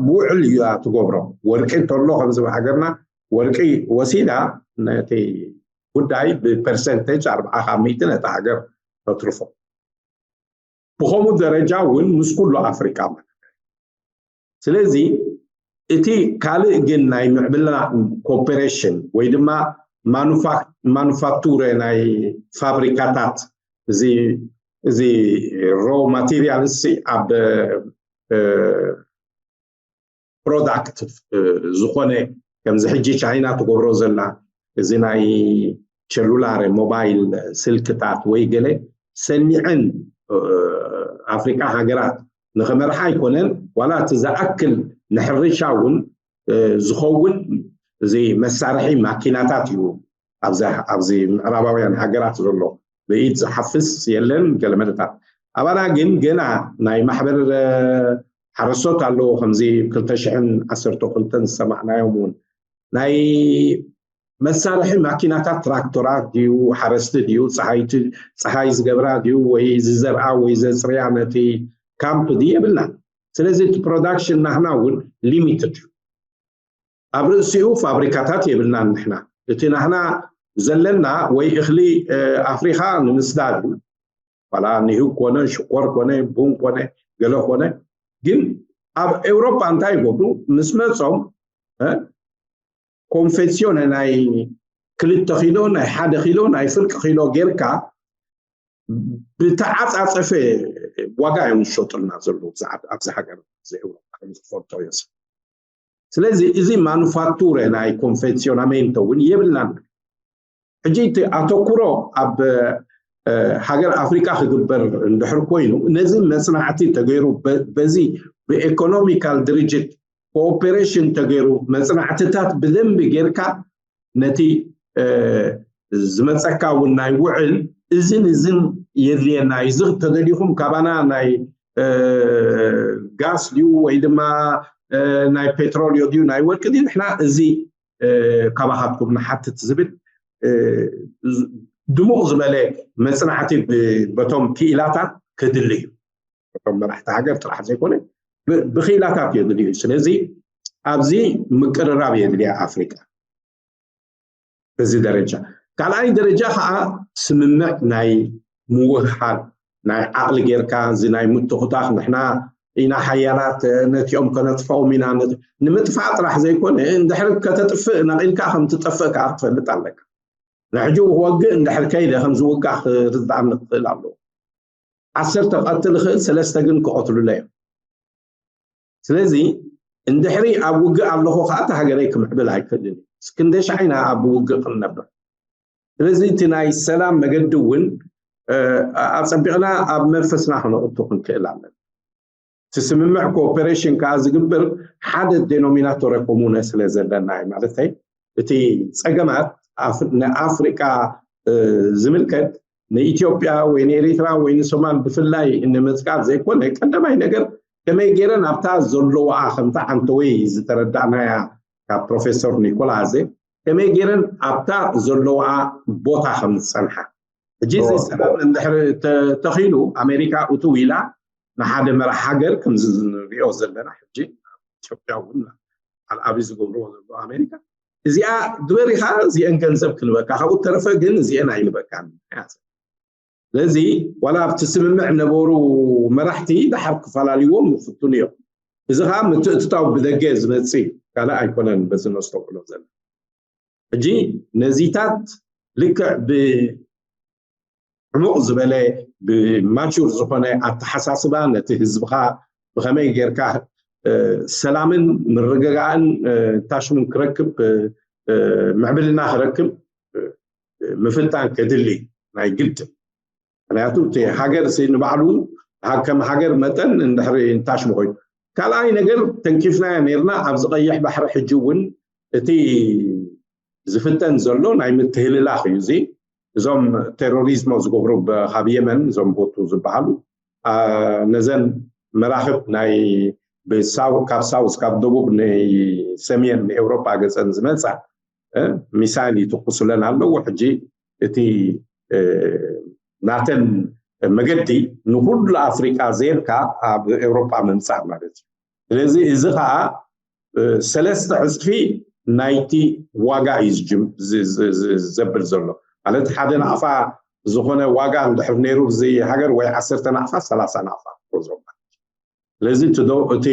ብውዕል እዩ ትገብሮ። ወርቂ እንተሎ ከምዚ ሃገርና ወርቂ ወሲዳ ነቲ ጉዳይ ብፐርሰንቴጅ ኣርብዓ ካብ ሚእቲ ነቲ ሃገር ተትርፎ። ብኸምኡ ደረጃ እውን ምስ ኩሉ ኣፍሪቃ ማለት እዩ። ስለዚ እቲ ካልእ ግን ናይ ምዕብልና ኮኦፐሬሽን ወይ ድማ ማኑፋክቱረ ናይ ፋብሪካታት እዚ ሮ ማቴሪያል ሲ ኣብ ፕሮዳክት ዝኾነ ከምዚ ሕጂ ቻይና ትገብሮ ዘላ እዚ ናይ ቸሉላር ሞባይል ስልክታት ወይ ገለ ሰኒዐን ኣፍሪቃ ሃገራት ንኸመርሓ ኣይኮነን ዋላ እቲ ዝኣክል ንሕርሻ እውን ዝኸውን እዚ መሳርሒ ማኪናታት እዩ ኣብዚ ምዕራባውያን ሃገራት ዘሎ። ብኢድ ዝሓፍስ የለን ገለ መለታት ኣባና ግን ገና ናይ ማሕበር ሓረስቶት ኣለዎ ከምዚ ክልተ ሽሕን ዓሰርተ ክልተን ዝሰማዕናዮም እውን ናይ መሳርሒ ማኪናታት ትራክቶራት ድዩ ሓረስቲ ድዩ ፀሓይ ዝገብራ ድዩ ወይ ዝዘርኣ ወይ ዘፅርያ ነቲ ካምፕ ድዩ የብልና። ስለዚ እቲ ፕሮዳክሽን ናህና እውን ሊሚትድ እዩ። ኣብ ርእሲኡ ፋብሪካታት የብልናን ንሕና። እቲ ናህና ዘለና ወይ እኽሊ ኣፍሪኻ ንምስዳድ እዩ። ዋላ ንህው ኮነ ሽኮር ኮነ ቡን ኮነ ገለ ኮነ ግን ኣብ ኤውሮጳ እንታይ ይገብሩ ምስ መጾም ኮንፌሲዮን ናይ ክልተ ኪሎ ናይ ሓደ ኪሎ ናይ ፍርቂ ኪሎ ጌርካ ብተዓፃፀፈ ዋጋ እዮም ዝሸጡልና ዘለዉ ኣብዚ ሃገር እዚ ኤውሮጳ ከም ዝፈልጦ ዮስ ስለዚ እዚ ማኑፋክቱረ ናይ ኮንፌሲዮናሜንቶ እውን የብልናን ሕጂ እቲ ኣተኩሮ ኣብ ሃገር ኣፍሪካ ክግበር እንድሕር ኮይኑ ነዚ መፅናዕቲ ተገይሩ በዚ ብኤኮኖሚካል ድርጅት ኮኦፐሬሽን ተገይሩ መፅናዕትታት ብደንቢ ጌርካ ነቲ ዝመፀካ እውን ናይ ውዕል እዝን እዝን የድልየና እዚ ተደሊኹም ካባና ናይ ጋስ ድዩ ወይ ድማ ናይ ፔትሮልዮ ድዩ ናይ ወርቂ ድዩ ንሕና እዚ ካባኻትኩም ንሓትት ዝብል ድሙቕ ዝበለ መፅናዕቲ በቶም ክኢላታት ክድሊ እዩ። በቶም መራሕቲ ሃገር ጥራሕ ዘይኮነ ብክኢላታት የድሊ እዩ። ስለዚ ኣብዚ ምቅርራብ የድልያ ኣፍሪቃ በዚ ደረጃ። ካልኣይ ደረጃ ከዓ ስምምዕ ናይ ምውህሃድ ናይ ዓቕሊ ጌርካ እዚ ናይ ምትኹታኽ ንሕና ኢና ሓያላት ነቲኦም ከነጥፍኦም ኢና ንምጥፋእ ጥራሕ ዘይኮነ እንድሕር ከተጥፍእ ነቒልካ ከም ትጠፍእ ከዓ ክትፈልጥ ኣለካ። ንሕጂ ክወግእ እንድሕር ከይደ ከም ዝውጋእ ክርድኣኒ ክኽእል ኣለዎ። ዓሰርተ ክቐትል ይኽእል ሰለስተ ግን ክቐትሉለ እዮም። ስለዚ እንድሕሪ ኣብ ውግእ ኣለኹ ከዓ እቲ ሃገረይ ክምዕብል ኣይክእልን እዩ። ክንደይ ሻዕ ኢና ኣብ ውግእ ክንነብር? ስለዚ እቲ ናይ ሰላም መገዲ እውን ኣፀቢቕና ኣብ መንፈስና ክነቕቱ ክንክእል ኣለና። እቲ ስምምዕ ኮኦፐሬሽን ከዓ ዝግብር ሓደ ዴኖሚናቶረ ኮሙነ ስለ ዘለና እዩ። ማለተይ እቲ ፀገማት ንኣፍሪቃ ዝምልከት ንኢትዮጵያ ወይ ንኤሪትራ ወይ ንሶማል ብፍላይ ንምፅቃጥ ዘይኮነ ቀዳማይ ነገር ከመይ ገይረን ኣብታ ዘለዋኣ ከምታ ዓንተወይ ዝተረዳእናያ ካብ ፕሮፌሰር ኒኮላዘ ከመይ ገይረን ኣብታ ዘለዋኣ ቦታ ከም ዝፀንሓ ሕጂ እዚ ሰላም እንድሕር ተኺሉ ኣሜሪካ እትው ኢላ ንሓደ መራሕ ሃገር ከምዚ ንሪኦ ዘለና ሕጂ ኢትዮጵያ እውን ኣልኣቢ ዝገብርዎ ዘሎ ኣሜሪካ እዚኣ ግበር ኢኻ፣ እዚአን ገንዘብ ክንበካ፣ ካብኡ ተረፈ ግን እዚአን ኣይንበካን። ስለዚ ዋላ ኣብቲ ስምምዕ ነበሩ መራሕቲ ደሓር ክፈላለይዎም ይፍትኑ እዮም። እዚ ከዓ ምትእትታው ብደገ ዝመጽእ እዩ፣ ካልእ ኣይኮነን። በዚ ነስተውዕሎ ዘለና ሕጂ ነዚታት ልክዕ ብዕሙቕ ዝበለ ብማቹር ዝኾነ ኣተሓሳስባ ነቲ ህዝብኻ ብኸመይ ጌርካ ሰላምን ምርግጋእን ታሽምን ክረክብ ምዕብልና ክረክብ ምፍታን ከድሊ ናይ ግድን። ምክንያቱ እቲ ሃገር ንባዕሉ ከም ሃገር መጠን እንድሕሪ እንታሽ ምኮይኑ፣ ካልኣይ ነገር ተንኪፍናዮ ነርና ኣብዚ ቀይሕ ባሕሪ ሕጂ እውን እቲ ዝፍተን ዘሎ ናይ ምትህልላኽ እዩ። እዚ እዞም ቴሮሪዝሞ ዝገብሩ ካብ የመን እዞም ቦቱ ዝበሃሉ ነዘን መራኽብ ናይ ካብ ሳውስ ካብ ደቡብ ንሰሜን ንኤውሮጳ ገፀን ዝመፃ ሚሳይል ይትኩሱለን ኣለዉ። ሕጂ እቲ ናተን መገዲ ንኩሉ ኣፍሪቃ ዜርካ ኣብ ኤውሮጳ ምምፃእ ማለት እዩ። ስለዚ እዚ ከዓ ሰለስተ ዕፅፊ ናይቲ ዋጋ እዩ ዘብል ዘሎ። ማለት ሓደ ናቕፋ ዝኾነ ዋጋ እንድሕር ነይሩ እዚ ሃገር ወይ ዓሰርተ ናቕፋ ሰላሳ ናቕፋ ክዞም። ስለዚ እቲ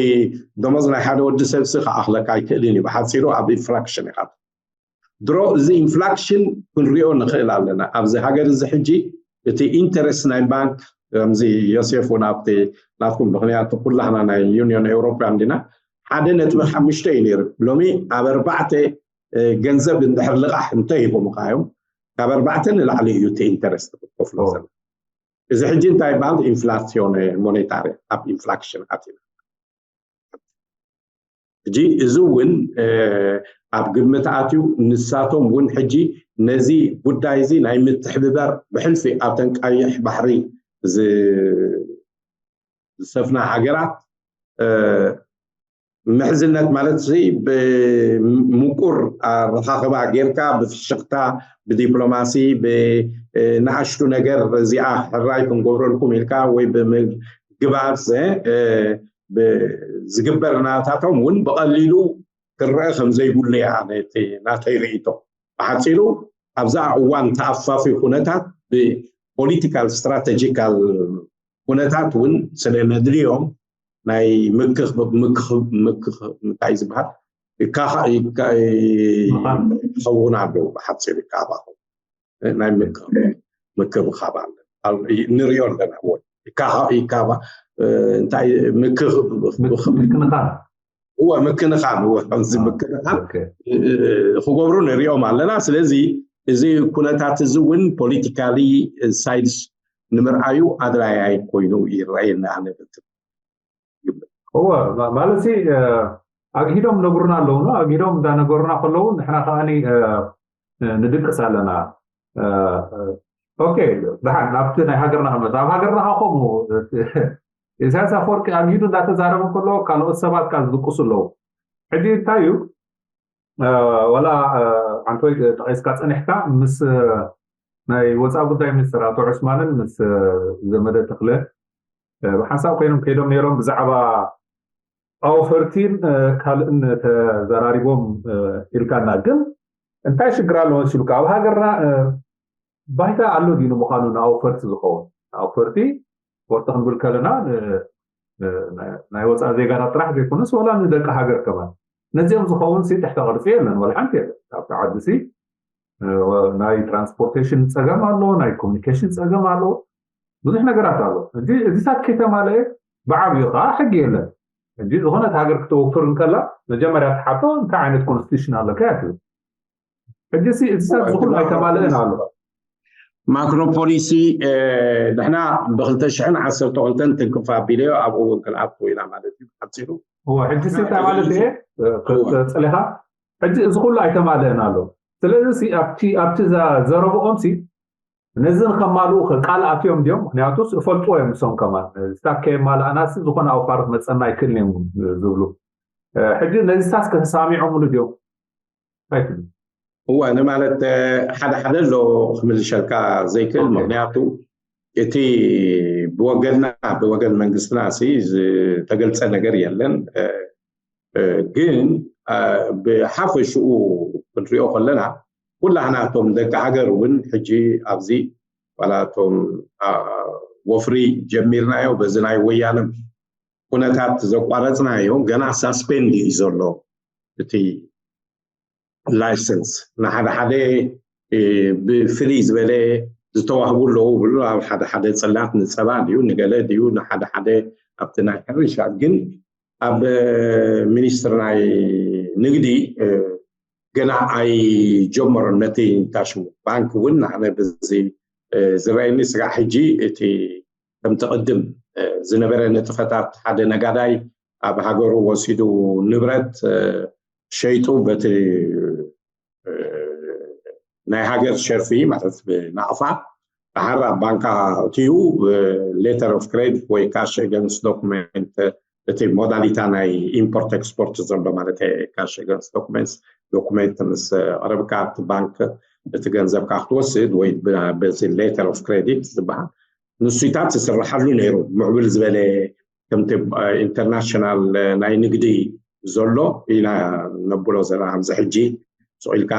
ደሞዝ ናይ ሓደ ወዲ ሰብሲ ክኣኽለካ ኣይክእልን እዩ። ብሓፂሩ ኣብ ኢንፍላክሽን ኢኻ። ድሮ እዚ ኢንፍላክሽን ክንሪኦ ንኽእል ኣለና ኣብዚ ሃገር እዚ። ሕጂ እቲ ኢንተረስት ናይ ባንክ ከምዚ ዮሴፍ እውን ኣብቲ ናትኩም ምክንያቱ ኩላህና ናይ ዩኒዮን ኤውሮፓ እንዲና ሓደ ነጥቢ ሓሙሽተ እዩ ነይሩ። ሎሚ ኣብ ኣርባዕተ ገንዘብ እንድሕር ልቓሕ እንተሂቦምካ እዮም ካብ ኣርባዕተ ንላዕሊ እዩ እቲ ኢንተረስት ክትከፍሎ ዘሎ። እዚ ሕጂ እንታይ ይበሃል? ኢንፍላሲዮን ሞኔታሪ ኣብ ኢንፍላክሽን ኣቲና። ሕጂ እዚ እውን ኣብ ግምት ኣትዩ ንሳቶም እውን ሕጂ ነዚ ጉዳይ እዚ ናይ ምትሕብባር ብሕልፊ ኣብተን ቀይሕ ባሕሪ ዝሰፍና ሃገራት ምሕዝነት ማለት እዚ ብምቁር ኣረኻኽባ ጌርካ ብፍሽኽታ ብዲፕሎማሲ ብንኣሽቱ ነገር እዚኣ ሕራይ ክንገብረልኩም ኢልካ ወይ ብምግባር ዝግበር ናታቶም እውን ብቐሊሉ ክረአ ከም ዘይብሉ እያ ነቲ ናተይ ርእይቶ። ብሓፂሩ ኣብዛ እዋን ተኣፋፊ ኩነታት ብፖለቲካል ስትራተጂካል ኩነታት እውን ስለ ነድልዮም ናይ ምክብምታይ ዝበሃል ይኸውን ኣለዉ። ብሓፂሩ ይካባኹ ናይ ምክብኻብ ኣሎ ንሪኦ ኣለና። ይካባ እንታይ ምክብምክንኻን እወ ምክንኻን እወ ከምዚ ምክንኻን ክገብሩ ንሪኦም ኣለና። ስለዚ እዚ ኩነታት እዚ እውን ፖለቲካሊ ሳይድስ ንምርኣዩ ኣድላይ ኣይኮይኑ ይረኣየኒ ኣነ። እወ ማለት ኣግሂዶም ነግሩና ኣለዉ። ኣግሂዶም እንዳነገሩና ከለዉ ንሕና ከዓኒ ንድቅስ ኣለና። ኦኬ ደሓን ናብቲ ናይ ሃገርና ክመጽእ ኣብ ሃገርና ከ ከምኡ ኢሳያስ ኣፈወርቂ ኣግሂዱ እንዳተዛረበ ከሎ ካልኦት ሰባት ከኣ ዝድቅሱ ኣለዉ። ሕጂ እንታይ እዩ ወላ ሓንቲ ወይ ጠቒስካ ጸኒሕካ ምስ ናይ ወፃኢ ጉዳይ ሚኒስትር ኣቶ ዑስማንን ምስ ዘመደ ተኽለ ብሓንሳብ ኮይኖም ከይዶም ነይሮም ብዛዕባ ኣውፈርቲን ካልእን ተዘራሪቦም ኢልካና። ግን እንታይ ሽግር ኣሎ መሲሉካ ኣብ ሃገርና ባይታ ኣሎ ድዩ ንምዃኑ ንኣውፈርቲ ዝኸውን? ንኣውፈርቲ ወርቲ ክንብል ከለና ናይ ወፃኢ ዜጋታት ጥራሕ ዘይኮነስ ወላ ንደቂ ሃገር ከማን ነዚኦም ዝኸውን ሲ ትሕተ ቅርፂ የለን ወላ ሓንቲ የለን። ኣብቲ ዓዲ ሲ ናይ ትራንስፖርቴሽን ፀገም ኣሎ፣ ናይ ኮሚኒኬሽን ፀገም ኣሎ፣ ብዙሕ ነገራት ኣሎ። እዚ እዚታት ከይተማለአ ብዓብዩ ከዓ ሕጊ የለን። ሕጂ ዝኾነት ሃገር ክተወፍር እንከላ መጀመርያ ትሓቶ እንታይ ዓይነት ኮንስቲቱሽን ኣለካ እያ ትብል። ሕጂ ሲ እዚታት ዝኹሉ ኣይተማለእን ኣሎ። ማክሮ ፖሊሲ ንሕና ብክልተ ሽሕን ዓሰርተ ክልተን ትንክፍ ኣቢለዮ ኣብኡ እውን ክንኣትው ኢና ማለት እዩ ሓፂሩ። እወ ሕጂ ሲ እንታይ ማለት እየ ፀሊኻ ሕጂ እዚ ኩሉ ኣይተማለእን ኣሎ። ስለዚ ኣብቲ ኣብቲ ዘረብኦም ሲ ነዚ ንከማልኡ ቃል ኣትዮም ድዮም? ምክንያቱ እፈልጥዎ እዮም ንሶም ከማን ስታት ከየማልኣና ሲ ዝኾነ ኣውፋር ክመፀና ኣይክእልን እዮም ዝብሉ። ሕጂ ነዚ ስታስ ከተሳሚዖምሉ ድዮም? ኣይክእልን። እወ ንማለት ሓደ ሓደ ኣሎ ክምልሸልካ ዘይክእል ምክንያቱ እቲ ብወገንና ብወገን መንግስትና ሲ ዝተገልፀ ነገር የለን። ግን ብሓፈሽኡ ክንሪኦ ከለና ኩላህና እቶም ደቂ ሃገር እውን ሕጂ ኣብዚ ዋላ እቶም ወፍሪ ጀሚርናዮ በዚ ናይ ወያነ ኩነታት ዘቋረፅናዮ ገና ሳስፔንድ እዩ ዘሎ እቲ ላይሰንስ ንሓደ ሓደ ብፍልይ ዝበለ ዝተዋህቡ ኣለዉ ብሉ ኣብ ሓደ ሓደ ፅላት ንፀባ ድዩ ንገለ ድዩ ንሓደ ሓደ ኣብቲ ናይ ሕርሻ ግን ኣብ ሚኒስትር ናይ ንግዲ ገና ኣይጀመሮን ነቲ ታሽሙ ባንክ እውን ንዓነ በዚ ዝረኣየኒ ስጋዕ ሕጂ እቲ ከምቲ ቅድም ዝነበረ ንጥፈታት ሓደ ነጋዳይ ኣብ ሃገሩ ወሲዱ ንብረት ሸይጡ በቲ ናይ ሃገር ሸርፊ ማለት ብናቕፋ ድሓር ኣብ ባንካ እትዩ letter of credit ወይ cash against document እቲ ሞዳሊታ ናይ ኢምፖርት ኤክስፖርት ዘሎ ማለት cash against documents ዶኩሜንት ምስ ኣቕረብካ ኣብቲ ባንክ እቲ ገንዘብካ ክትወስድ ወይ በዚ letter of credit ዝበሃል ንሱታት ዝስርሓሉ ነይሩ ምዕብል ዝበለ ከምቲ ኢንተርናሽናል ናይ ንግዲ ዘሎ ኢና ነብሎ ዘለና ኣብዚ ሕጂ ስቕ ኢልካ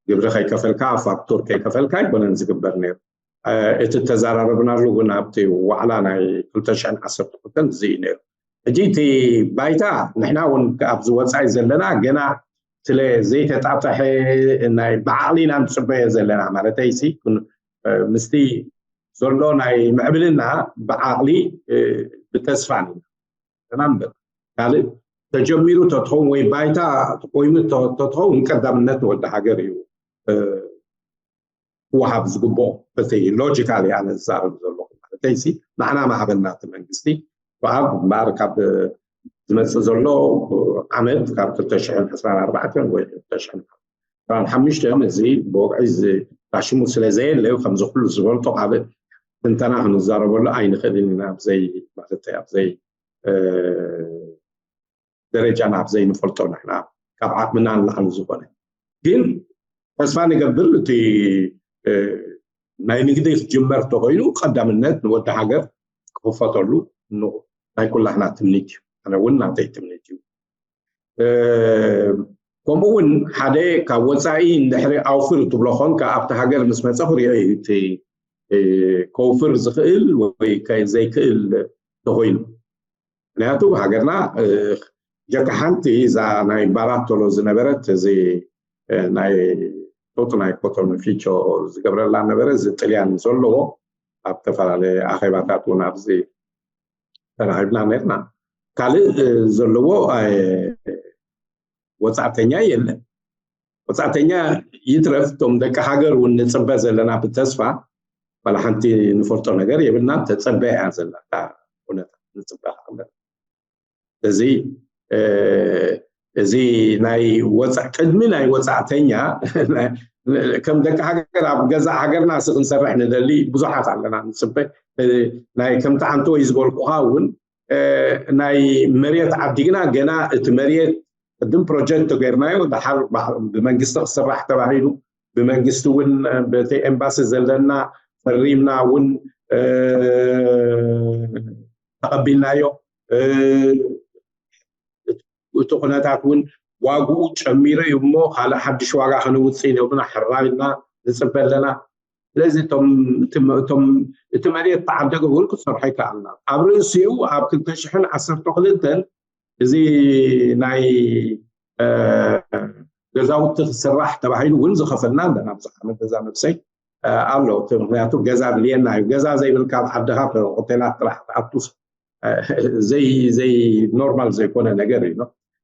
ግብሪ ከይከፈልካ ፋክቱር ከይከፈልካ ኣይኮነን ዝግበር ነይሩ እቲ ተዘራረብናሉ እውን ኣብቲ ዋዕላ ናይ ክልተ ሽሕን ዓሰርተ ክልተን እዚ እዩ ነይሩ ሕጂ እቲ ባይታ ንሕና እውን ኣብዚ ወፃኢ ዘለና ገና ስለ ዘይተጣጠሐ ናይ ብዓቕሊ ኢና ንፅበዮ ዘለና ማለተይ ሲ ምስቲ ዘሎ ናይ ምዕብልና ብዓቕሊ ብተስፋ ኢና ተናንበብ ካልእ ተጀሚሩ ተትኸውን ወይ ባይታ ተቆይሙ ተትኸውን ቀዳምነት ንወዲ ሃገር እዩ ክወሃብ ዝግብኦ በተይ ሎጂካሊ ኣነ ዝዛረብ ዘለኹ ማለተይ ሲ ንዓና ማዕበልና እቲ መንግስቲ ብኣብ እምበኣር ካብ ዝመፅእ ዘሎ ዓመት ካብ ክልተ ሽሕን ዕስራን ኣርባዕተን ወይ ክልተ ሽሕን ዕስራን ሓሙሽተን እዚ ብወግዒ ታሽሙ ስለ ዘየለ ከምዚ ኩሉ ዝበልቶ ካልእ ትንተና ክንዛረበሉ ኣይንኽእልን ኢና ኣብዘይ ማለት ኣብዘይ ደረጃና ኣብዘይ ንፈልጦ ንሕና ካብ ዓቅምና ንላዕሊ ዝኾነ ግን ተስፋ ንገብር እቲ ናይ ንግዲ ክጅመር ተኮይኑ ቀዳምነት ንወዲ ሃገር ክኽፈተሉ ናይ ኩላህና ትምኒት እዩ ኣነ እውን ናተይ ትምኒት እዩ ከምኡ እውን ሓደ ካብ ወፃኢ እንድሕሪ ኣውፍር ትብሎ ኮንካ ኣብቲ ሃገር ምስ መፀ ክሪኦ እዩ እቲ ከውፍር ዝኽእል ወይ ዘይክእል ተኮይኑ ምክንያቱ ሃገርና ጀካ ሓንቲ እዛ ናይ ባራቶሎ ዝነበረት እዚ ናይ ጡጥ ናይ ኮቶኑ ፊቾ ዝገብረላ ነበረ እዚ ጥልያን ዘለዎ ኣብ ዝተፈላለየ ኣኼባታት እውን ኣብዚ ተራኺብና ነርና ካልእ ዘለዎ ወፃእተኛ የለን ወፃእተኛ ይትረፍ እቶም ደቂ ሃገር እውን ንፅበ ዘለና ብተስፋ ዋላ ሓንቲ ንፈልጦ ነገር የብልና ተፀበ እያ ዘላ ኩነታት ንፅበ ኣለና እዚ እዚ ናይ ወፃ ቅድሚ ናይ ወፃእተኛ ከም ደቂ ሃገር ኣብ ገዛ ሃገርና ሲ ክንሰርሕ ንደሊ ብዙሓት ኣለና ንፅበ ናይ ከምቲ ዓንተወይ ዝበልኩኻ እውን ናይ መሬት ዓዲግና ገና እቲ መሬት ቅድም ፕሮጀክት ተገይርናዮ ድሓር ብመንግስቲ ክስራሕ ተባሂሉ ብመንግስቲ እውን በቲ ኤምባሲ ዘለና ፈሪምና እውን ተቐቢልናዮ እቲ ኩነታት እውን ዋግኡ ጨሚረ እዩ እሞ ካልእ ሓድሽ ዋጋ ከነውፅእ ነብና ሕራይ ኢልና ንፅበ ኣለና ስለዚ እቶም እቲ መሬት ተዓደገ እውን ክሰርሖ ይከኣልና ኣብ ርእሲኡ ኣብ ክልተ ሽሕን ዓሰርተ ክልተን እዚ ናይ ገዛውቲ ክስራሕ ተባሂሉ እውን ዝኸፈልና ኣለና ብዙሕ ዓመት ገዛ ነብሰይ ኣሎ እቲ ምክንያቱ ገዛ ድልየና እዩ ገዛ ዘይብልካ ኣብ ዓድኻ ሆቴላት ጥራሕ ትኣቱ ዘይ ዘይ ኖርማል ዘይኮነ ነገር እዩ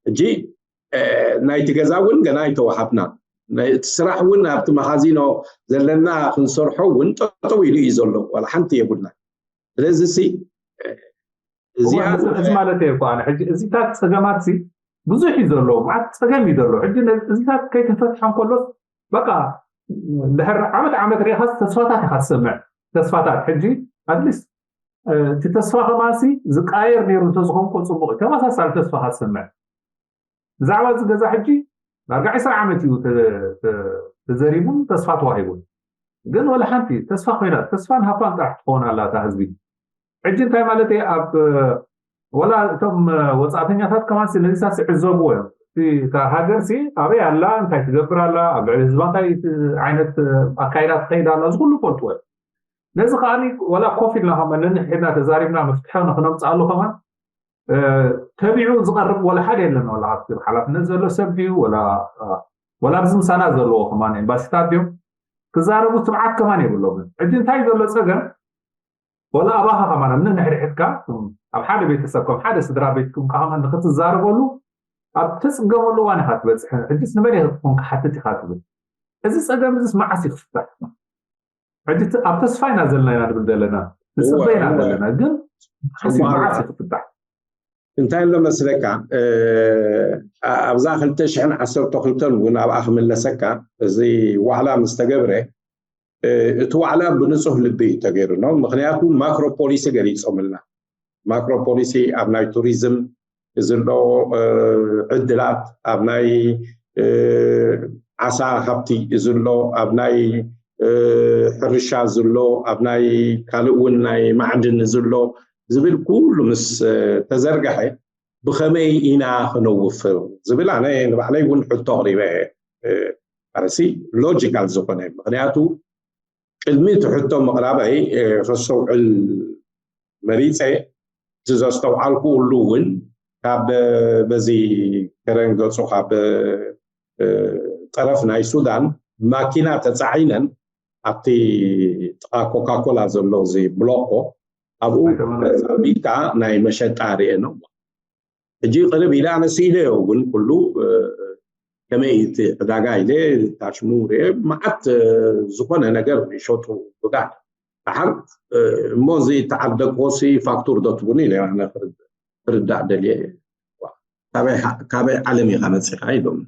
ሕጂ ናይቲ ገዛ እውን ገና ኣይተዋሃብና እቲ ስራሕ እውን ኣብቲ መኻዚኖ ዘለና ክንሰርሖ እውን ጠጠው ኢሉ እዩ ዘሎ ዋላ ሓንቲ የብልና ስለዚ ሲ እዚ ማለት እየ እኮ ሕጂ እዚታት ፀገማት ብዙሕ እዩ ዘሎ ማለት ፀገም እዩ ዘሎ ሕጂ እዚታት ከይተፈትሐ እንከሎስ በቃ ድሕር ዓመት ዓመት ሪኢኻስ ተስፋታት ኢኻ ትሰምዕ ተስፋታት ሕጂ ኣትሊስት እቲ ተስፋ ከማሲ ዝቃየር ነይሩ እንተዝኸውን ኮ ፅቡቅ እዩ ተመሳሳሊ ተስፋ ኢኻ ትሰምዕ ብዛዕባ እዚ ገዛ ሕጂ ዳርጋ ዕስራ ዓመት እዩ ተዘሪቡን ተስፋ ተዋሂቡን ግን ወላ ሓንቲ ተስፋ ኮይና ተስፋን ሃፓን ጥራሕ ትኸውን ኣላ እታ ህዝቢ ሕጂ እንታይ ማለት እየ ኣብ ወላ እቶም ወፃእተኛታት ከማን ነዚሳ ይዕዘብዎ እዮም። እታ ሃገር ሲ ኣበይ ኣላ፣ እንታይ ትገብር ኣላ፣ ኣብ ልዕሊ ህዝባ እንታይ ዓይነት ኣካይዳ ትኸይድ ኣላ፣ እዚ ኩሉ ፈልጥዎ እዮም። ነዚ ከዓ ወላ ኮፍ ኢልና ከማ ነንሕድና ተዛሪብና መፍትሒ ንክነምፅኣሉ ከማን ተቢዑ ዝቐርብ ወላ ሓደ የለን። ወላ ኣብቲ ሓላፍነት ዘሎ ሰብ ድዩ ወላ ወላ ኣብዚ ምሳና ዘለዎ ከማን ኤምባሲታት ድዮም ክዛረቡ ትብዓት ከማን የብሎምን። ሕጂ እንታይ ዘሎ ፀገም፣ ወላ ኣባኻ ከማን ኣብ ነንሕድሕድካ ኣብ ሓደ ቤተሰብ ከም ሓደ ስድራ ቤት ኮንካ ከማን ንክትዛረበሉ ኣብ ተፅገመሉ እዋን ኢኻ ትበፅሕ። ሕጂስ ንመን ኢኻ ክትኮን ክሓትት ኢኻ ትብል። እዚ ፀገም እዚስ መዓስ ይፍታሕ? ሕጂ ኣብ ተስፋ ኢና ዘለና ኢና ንብል ዘለና ንፅበ ኢና ዘለና ግን መዓስ እዩ ክፍታሕ? እንታይ ኣሎ መስለካ፣ ኣብዛ ክልተ ሽሕን ዓሰርተ ክልተን እውን ኣብኣ ክምለሰካ፣ እዚ ዋዕላ ምስ ተገብረ፣ እቲ ዋዕላ ብንፁህ ልቢ እዩ ተገይሩ ነው። ምክንያቱ ማክሮ ፖሊሲ ገሊፆምልና። ማክሮ ፖሊሲ ኣብ ናይ ቱሪዝም ዝሎ ዕድላት፣ ኣብ ናይ ዓሳ ሃብቲ ዝሎ፣ ኣብ ናይ ሕርሻ ዝሎ፣ ኣብ ናይ ካልእ እውን ናይ ማዕድን ዝሎ ዝብል ኩሉ ምስ ተዘርገሐ ብኸመይ ኢና ክነውፍር ዝብል ኣነ ንባዕለይ እውን ሕቶ ኣቕሪበ። ኣረሲ ሎጂካል ዝኾነ ምክንያቱ ቅድሚ እቲ ሕቶ ምቕራበይ ከስተውዕል መሪፀ፣ እቲ ዘስተውዓልኩሉ እውን ካብ በዚ ከረን ገፁ ካብ ጠረፍ ናይ ሱዳን ማኪና ተፃዒነን ኣብቲ ጥቓ ኮካኮላ ዘሎ እዚ ብሎኮ ኣብኡ ቢልካ ናይ መሸጣ ርኤ ነው። ሕጂ ቅርብ ኢለ ኣነ ስኢለዮ እውን ኩሉ ከመይ እቲ ዕዳጋ ኢለ ታሽሙ ርኤ መዓት ዝኾነ ነገር ይሸጡ ብጋር ደሓር እሞ እዚ ተዓደግዎ ሲ ፋክቱር ዶ ትቡኒ ኢለ ኣነ ክርዳእ ደልየ። ካበይ ዓለም ኢኻ መፂኻ ኢሎም።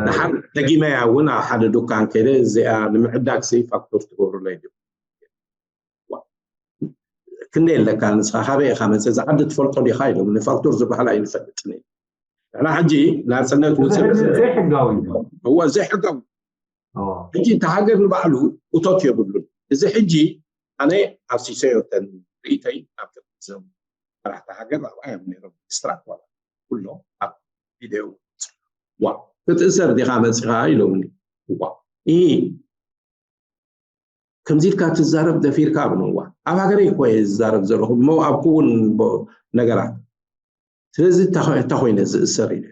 ደሓር ደጊመያ እውን ኣብ ሓደ ዱካን ከይደ እዚኣ ንምዕዳግ ሲ ፋክቱር ትገብሩለይ ዲ ክንደይ ኣለካ ንስኻ ካበይ ኢኻ መፀ እዚ ዓዲ ትፈልጦ ዲኻ ኢሎም ንፋክቱር ዝበሃል ኣይንፈልጥን እዩ። ንሕና ሕጂ ናፅነት ውፅእ ዘይሕጋዊ እዩ። እወ ዘይሕጋዊ ሕጂ እቲ ሃገር ንባዕሉ እቶት የብሉን። እዚ ሕጂ ኣነ ኣብ ሲሰዮተን ርእተይ ኣብ ቅድሚዞም መራሕቲ ሃገር ኣብኣ እዮም ነይሮም። ስትራክ ዋላ ኩሎ ኣብ ቪድዮ ዋ ክትእሰር ዲኻ መፂኻ ኢሎምኒ። ዋ እ ከምዚ ኢልካ ትዛረብ ደፊርካ ኣብንዋ ኣብ ሃገረይ እኮ እየ ዝዛረብ ዘለኹ እሞ ኣብ ክውን ነገራት ስለዚ እንታይ ኮይነ ዝእሰር ኢለ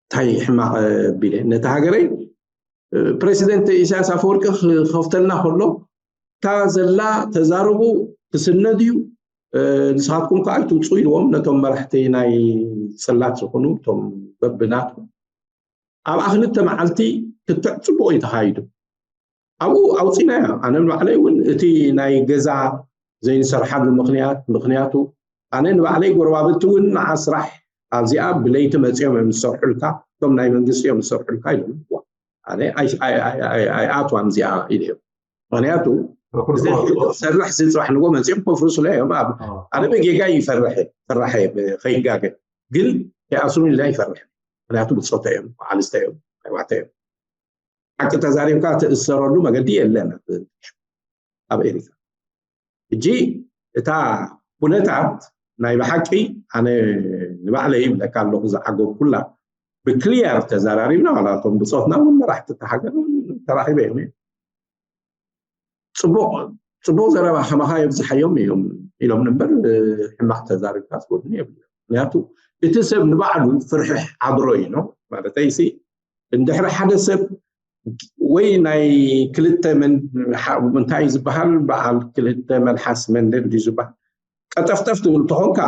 እንታይ ሕማቕ ቢለ ነቲ ሃገረይ ፕሬዚደንት ኢሳያስ ኣፈወርቂ ክኸፍተልና ከሎ እታ ዘላ ተዛረቡ ክስነድ እዩ ንስኻትኩም ከዓ ኣይትውፅኡ ኢልዎም ነቶም መራሕቲ ናይ ፅላት ዝኾኑ እቶም በብናትኩም ኣብኣ ክልተ መዓልቲ ክትዕ ፅቡቕ እዩ ተኻይዱ ኣብኡ ኣውፂናያ ኣነ ንባዕለይ እውን እቲ ናይ ገዛ ዘይንሰርሓሉ ምክንያት ምክንያቱ ኣነ ንባዕለይ ጎረባብቲ እውን ንዓ ስራሕ ኣብዚኣ ብለይቲ መፂኦም እዮም ዝሰርሑልካ እቶም ናይ መንግስቲ እዮም ዝሰርሑልካ ኢሎም ኣነ ኣይኣትዋን እዚኣ ኢለዮም ምክንያቱ ሰርሕ ሲ ፅባሕ ንጎ መፂኦም ኮፍርሱለ እዮም ኣነ ብጌጋ ይፈርሕ ፈራሐ ከይጋገ ግን ይኣስሩኒ ኢላ ይፈርሕ ምክንያቱ ብፆተ እዮም ዓልስተ እዮም ኣይዋተ እዮም ሓቂ ተዛሪብካ ትእሰረሉ መገዲ የለን ኣብ ኤሪትራ ሕጂ እታ ኩነታት ናይ ብሓቂ ኣነ ንባዕለይ ይብለካ ኣለኹ ዝዓገብኩላ ብክልየር ተዘራሪብና ዋላቶም ብፆትና እውን መራሕቲ ተሃገር ተራኺበ እዮም ፅቡቕ ፅቡቕ ዘረባ ከማኻ የብዝሓዮም እዮም ኢሎም ነበር ሕማቕ ተዛሪብካ ዝጎድኒ የብሉ ምክንያቱ እቲ ሰብ ንባዕሉ ፍርሒ ሓድሮ እዩ ነው ማለተይ ሲ እንድሕሪ ሓደ ሰብ ወይ ናይ ክልተ እንታይ ዝበሃል በዓል ክልተ መልሓስ መንደል ድዩ ዝበሃል ቀጠፍጠፍ ትብል ተኾንካ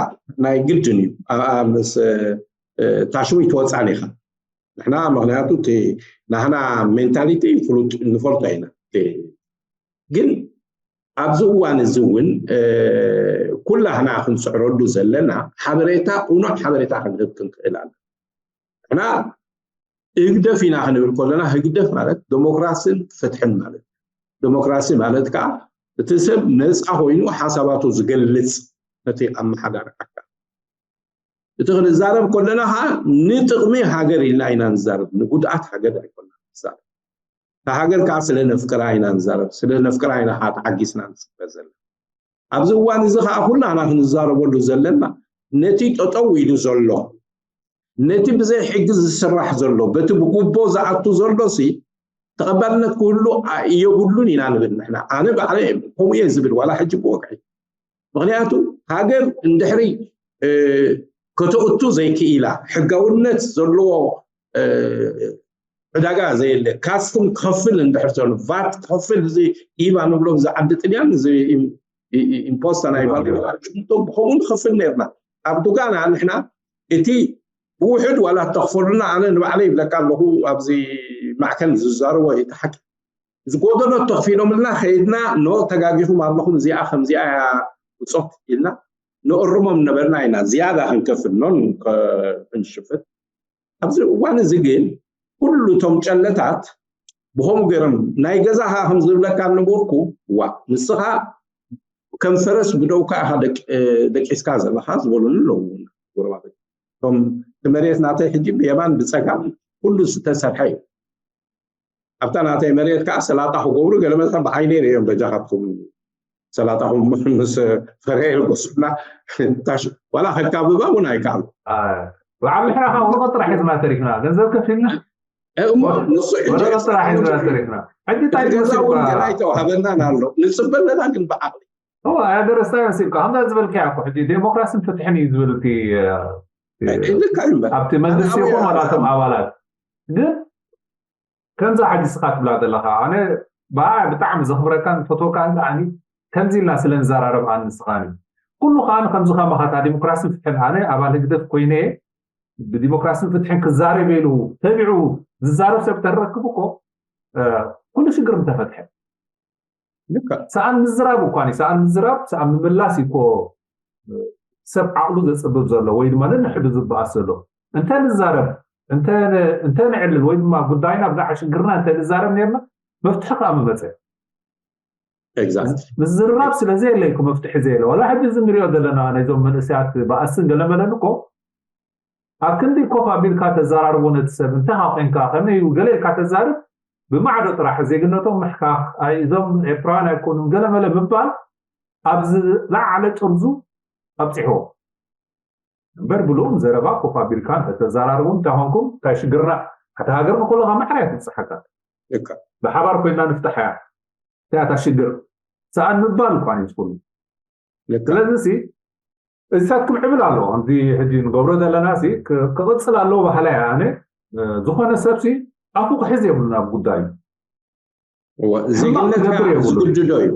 ናይ ግድን እዩ ምስ ታሽሙ ይትወፃን ኢኻ ንሕና ምክንያቱ ናህና ሜንታሊቲ ፍሉጥ ንፈልጦ ኢና ግን ኣብዚ እዋን እዚ እውን ኩላህና ክንስዕረሉ ዘለና ሓበሬታ ቁኑዕ ሓበሬታ ክንህብ ክንክእል ኣለ ሕና ህግደፍ ኢና ክንብል ከለና ህግደፍ ማለት ዴሞክራሲን ፍትሕን ማለት ዴሞክራሲ ማለት ከዓ እቲ ሰብ ነፃ ኮይኑ ሓሳባቱ ዝገልፅ ነቲ ኣመሓዳሪ ኣካል እቲ ክንዛረብ ከለና ከዓ ንጥቕሚ ሃገር ኢልና ኢና ንዛረብ ንጉድኣት ሃገር ኣይኮና ንዛረብ እታ ሃገር ከዓ ስለ ነፍቅራ ኢና ንዛረብ ስለ ነፍቅራ ኢና ከዓ ተዓጊስና ንፅበ ዘለና ኣብዚ እዋን እዚ ከዓ ኩላና ክንዛረበሉ ዘለና ነቲ ጠጠው ኢሉ ዘሎ፣ ነቲ ብዘይ ሕጊ ዝስራሕ ዘሎ፣ በቲ ብጉቦ ዝኣቱ ዘሎ ሲ ተቐባልነት ክህሉ የብሉን ኢና ንብል ንሕና። ኣነ ባዕለ ከምኡ እየ ዝብል፣ ዋላ ሕጂ ብወግዒ። ምክንያቱ ሃገር እንድሕሪ ከተእቱ ዘይክኢላ፣ ሕጋውነት ዘለዎ ዕዳጋ ዘየለ፣ ካስትም ክኸፍል እንድሕር ዘሎ፣ ቫት ክኸፍል፣ እዚ ኢቫ ንብሎ፣ እዚ ዓዲ ጥልያን፣ እዚ ኢምፖስታ ናይ ባልሽምቶ ብከምኡ ንኸፍል ነርና። ኣብ ዱጋና ንሕና እቲ ብውሕድ ዋላ ተኽፈሉና፣ ኣነ ንባዕለ ይብለካ ኣለኹ፣ ኣብዚ ማዕከን ዝዛረቦ እቲ ሓቂ። ዝጎደሎ ተኽፊሎምልና ከይድና፣ ኖ ተጋጊኹም ኣለኹም፣ እዚኣ ከምዚኣ እያ ውፆት ኢልና ንእርሞም ነበርና ኢና። ዝያዳ ክንከፍል ኖን ክንሽፍት። ኣብዚ እዋን እዚ ግን ኩሉ እቶም ጨለታት ብኸምኡ ገይሮም፣ ናይ ገዛ ከዓ ከም ዝብለካ ነበርኩ፣ ዋ ንስኻ ከም ፈረስ ብደውካ ኢኻ ደቂስካ ዘለኻ ዝበሉኒ ኣለዉ። ጎረባብቲ እቶም እቲ መሬት ናተይ ሕጂ ብየማን ብፀጋም ኩሉ ዝተሰርሐ እዩ። ኣብታ ናተይ መሬት ከዓ ሰላጣ ክገብሩ ገለ መለ ብዓይነይ ርእዮም በጃኻትኩም ሰላጣኹም ምስ ፈረ የልጎሱና ዋላ ከካብባ እውን ኣይከኣሉ። ብዓብ ንሕና ከዓ ወረቐት ጥራሕ ሒዝና ተሪፍና፣ ገንዘብ ከፊልና እሞ ንሱ ሕጂ ወረቐት ጥራሕ ሒዝና ተሪፍና። ሕጂ እንታይ ገዛ ትመስል እውን እኳ ገና ኣይተዋህበናን ኣሎ። ንፅበ ኣለና ግን ብዓቕሊ እዋ ኣደረስታ ይመስልካ ከምዛ ዝበልካያ እኮ ሕጂ ዴሞክራሲን ፍትሕን እዩ ዝብል እቲ ልካ እዩ እምበር ኣብቲ መንግስቲ ይኹን ዋላቶም ኣባላት ግን ከምዛ ሕጂ ስኻ ትብላ ዘለኻ ኣነ ብኣ ብጣዕሚ ዘኽብረካን ፈትወካን ከዓኒ ከምዚ ኢልና ስለ ንዘራረብ ኣነ ንስኻን እዩ ኩሉ ከዓኒ ከምዚ ከማኻታ ዲሞክራሲ ፍትሕን ኣነ ኣባል ህግደፍ ኮይነ ብዲሞክራሲን ፍትሕን ክዛረብ ኢሉ ተቢዑ ዝዛረብ ሰብ ተረክብ እኮ ኩሉ ሽግር ምተፈትሐ ልካ ሰኣን ምዝራብ እኳ እዩ ሰኣን ምዝራብ ሰኣን ምምላስ እኮ ሰብ ዓቕሉ ዘፅብብ ዘሎ ወይ ድማ ነንሕዱ ዝበኣስ ዘሎ እንተ ንዛረብ እንተ ንዕልል ወይ ድማ ጉዳይና ብዛዕባ ሽግርና እንተ ንዛረብ ነርና መፍትሒ ከዓ ምመፀ exactly ምዝርራብ ስለዘየለ እኮ መፍትሒ ዘየለ ዋላ ሕጂ እዚ ንሪኦ ዘለና ናይዞም መንእሰያት በኣስን ገለመለን እኮ ኣብ ክንዲ ኮፍ ኣቢልካ ተዘራርቦ ነቲ ሰብ እንታይ ኮይንካ ከመይ እዩ ገለ ኢልካ ተዛርብ ብማዕዶ ጥራሕ ዜግነቶም ምሕካክ ኣይ እዞም ኤርትራውያን ኣይኮኑን ገለመለ ምባል ኣብ ዝለዓለ ጥርዙ ኣብፅሕዎ እምበር ብልኡም ዘረባ ኮፍ ኣቢልካ እንተተዘራርቡ እንታይ ኮንኩም እንታይ ሽግርና ሓቲ ሃገር ንኩልኻ ማዕረ እያ ትብፅሓካ ልካ ብሓባር ኮይና ንፍታሕ እያ እንታይ እያ እታ ሽግር ሰኣን ምባል እኳ እዩ ዝኽእሉ ልካ ስለዚ ሲ እዚታት ክምዕብል ኣለዎ ከምዚ ሕጂ ንገብሮ ዘለና ሲ ክ- ክቕፅል ኣለዎ ባህላ እያ ኣነ እ፣ ዝኾነ ሰብ ሲ ኣፉ ክሕዝ የብሉን ኣብ ጉዳዩ እወ፣ ዜግነት ክገብር ከዓ የብሉን። ዝግድዶ እዩ።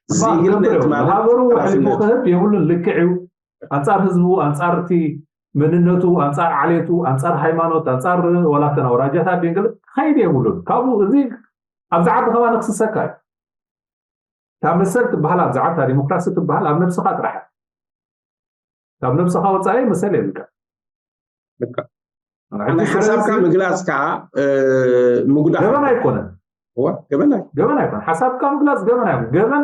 ሕማቕ ክገብር ዜግነት የብሉን። ማለት ሃገሩ ኣሕሊፉ ሓላፍነት ክህብ የብሉን ልክዕ እዩ ኣንፃር ህዝቡ ኣንፃር እቲ መንነቱ ኣንፃር ዓሌቱ ኣንፃር ሃይማኖት ኣንፃር ወላተና ወራጃታት ቤንግል ክኸይድ የብሉን ካብኡ እዚ ኣብዚ ዓዲ ከማ ንክስሰካ እዩ ካብ መሰል ትበሃል ኣብዚ ዓዲ ዲሞክራሲ ትበሃል ኣብ ነብስኻ ጥራሕ ካብ ነብስኻ ወፃኢ መሰል የብልካ ልካ ናይ ሓሳብካ ምግላፅ ከዓ እ፣ ምጉዳእ ገበን ኣይኮነን እወ፣ ገበን ኣይ ገበን ኣይኮነ ሓሳብካ ምግላፅ ገበን ኣይኮነ ገበን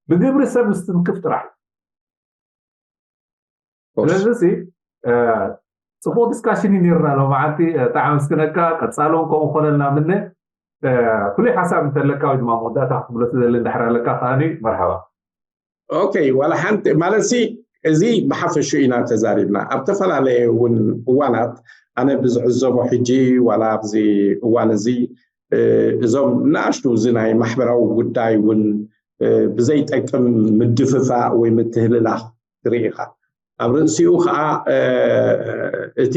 ብግብሪ ሰብ ምስትንክፍ ጥራሕ እዩ ስለዚ ሲ እ፣ ፅቡቅ ዲስካሽን እዩ ነርና ሎማዓንቲ እ፣ ብጣዕሚ ኣመስግነካ ቀፃሎም ከምኡ ኮነልና ምነ እ፣ ፍሉይ ሓሳብ እንተለካ ወይ ድማ መወዳእታ ክትብሎ ትደሊ እንድሕር ኣለካ ከዓኒ መርሓባ ኦኬ ዋላ ሓንቲ ማለት ሲ እዚ ብሓፈሹ ኢና ተዛሪብና ኣብ ተፈላለየ እውን እዋናት ኣነ ብዝዕዘቦ ሕጂ ዋላ ኣብዚ እዋን እዚ እ፣ እዞም ንኣሽቱ እዚ ናይ ማሕበራዊ ጉዳይ እውን እ፣ ብዘይጠቅም ምድፍፋእ ወይ ምትህልላኽ ትርኢ ኢኻ ኣብ ርእሲኡ ከዓ እ፣ እቲ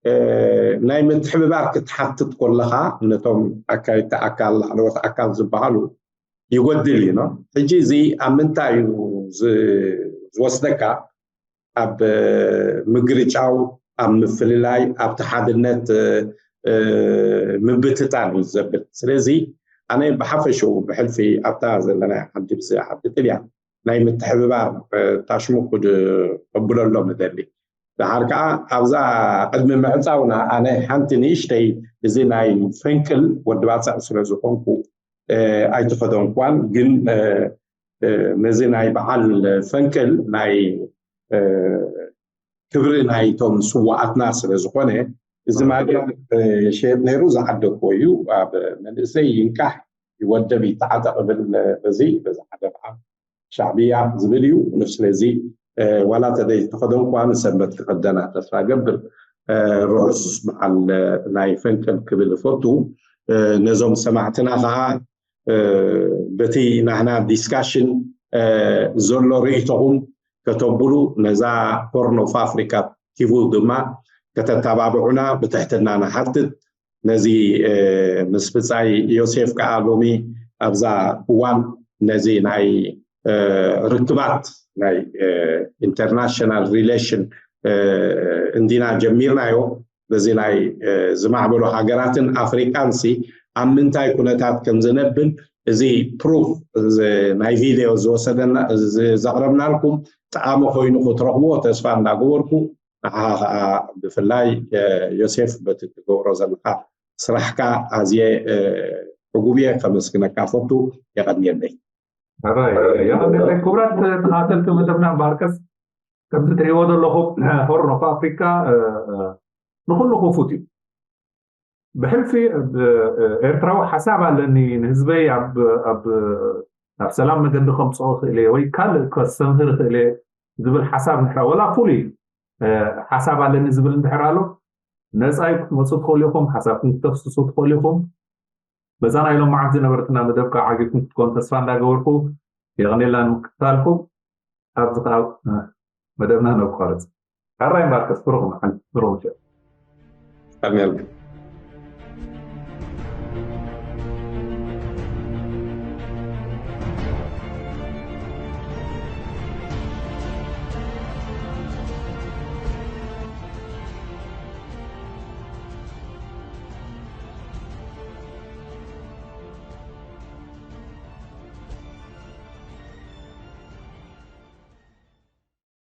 እ፣ ናይ ምትሕብባር ክትሓትት ከለኻ ነቶም ኣካየድቲ ኣካል ላዕለዎት ኣካል ዝበሃሉ ይጎድል እዩ ሕጂ እዚ ኣብ ምንታይ እዩ ዝ- ዝወስደካ ኣብ ምግርጫው ኣብ ምፍልላይ ኣብቲ ሓድነት እ፣ ምብትታን እዩ ዘብል ስለዚ ኣነ ብሓፈሽኡ ብሕልፊ ኣብታ ዘለና ዓዲ ብዚ ዓዲ ጥልያን ናይ ምትሕብባር እ፣ ታሽሙ ክድ- ከብለሎም እደሊ ደሓር ከዓ ኣብዛ ቅድሚ ምዕፃውና ኣነ ሓንቲ ንእሽተይ እዚ ናይ ፈንቅል ወዲ ባፅዕ ስለ ዝኾንኩ እ፣ ኣይተኸደንኳን ግን እ፣ እ፣ ነዚ ናይ በዓል ፈንቅል ናይ እ፣ ክብሪ ናይቶም ስዋኣትና ስለ ዝኾነ እዚ ማልያ እ፣ ሸየጥ ነይሩ ዝዓደኮ እዩ ኣብ መንእሰይ ይንቃሕ ይወደብ ይተዓጠቕ ብል በዚ በዚ ሓደ በዓል ሻዕብያ ዝብል እዩ። ስለዚ ዋላ ተደይ ተኸደን ኳ ንሰንበት ክኸደና ተስፋ ገብር። ርሑስ በዓል ናይ ፈንቅል ክብል እፈቱ። ነዞም ሰማዕትና ከዓ በቲ ናህና ዲስካሽን ዘሎ ርእይቶኹም ከተብሉ ነዛ ሆርን ኦፍ ኣፍሪካ ቲቪ ድማ ከተተባብዑና ብትሕትና ንሓትት። ነዚ ምስ ብፃይ ዮሴፍ ከዓ ሎሚ ኣብዛ እዋን ነዚ ናይ ርክባት ናይ ኢንተርናሽናል ሪሌሽን እንዲና ጀሚርናዮ። በዚ ናይ ዝማዕበሉ ሃገራትን ኣፍሪቃን ሲ ኣብ ምንታይ ኩነታት ከም ዝነብር እዚ ፕሩፍ ናይ ቪድዮ ዝወሰደና ዘቕረብናልኩም ጠቓሚ ኮይኑ ክትረኽብዎ ተስፋ እንዳገበርኩ ንዓኻ ከዓ ብፍላይ ዮሴፍ በቲ ትገብሮ ዘለካ ስራሕካ ኣዝየ ዕጉብ እየ ከመስግነካ ፈቱ። የቐንየለይ። ሕራይ የቐንየለይ። ክቡራት ተኸታተልቲ መደብና እምበኣርከስ ከምዚ ትሪእዎ ዘለኹም ሆርን ኦፍ ኣፍሪካ ንኩሉ ክፉት እዩ። ብሕልፊ ኤርትራዊ ሓሳብ ኣለኒ ንህዝበይ ኣብ ሰላም መገዲ ከምፅኦ ክእለ ወይ ካልእ ከስተምህር ክእለ ዝብል ሓሳብ ንሕራ ወላ ፍሉይ ሓሳብ ኣለኒ ዝብል እንድሕር ኣሎ ነፃ ክትመፁ ትኽእሉ ኢኹም። ሓሳብኩም ክተፍስሱ ትኽእሉ ኢኹም። በዛ ናይ ሎማዓንቲ ዝነበረትና መደብ ከዓ ዓጊብኩም ክትኮኑ ተስፋ እንዳገበርኩ የቐኔላ ንምክትታልኩም ኣብዚ ከዓ መደብና ነቋርፅ። ሕራይ እምበኣርከስ ብሩኽ መዓልቲ ብሩኽ ምሸት። ኣሜን።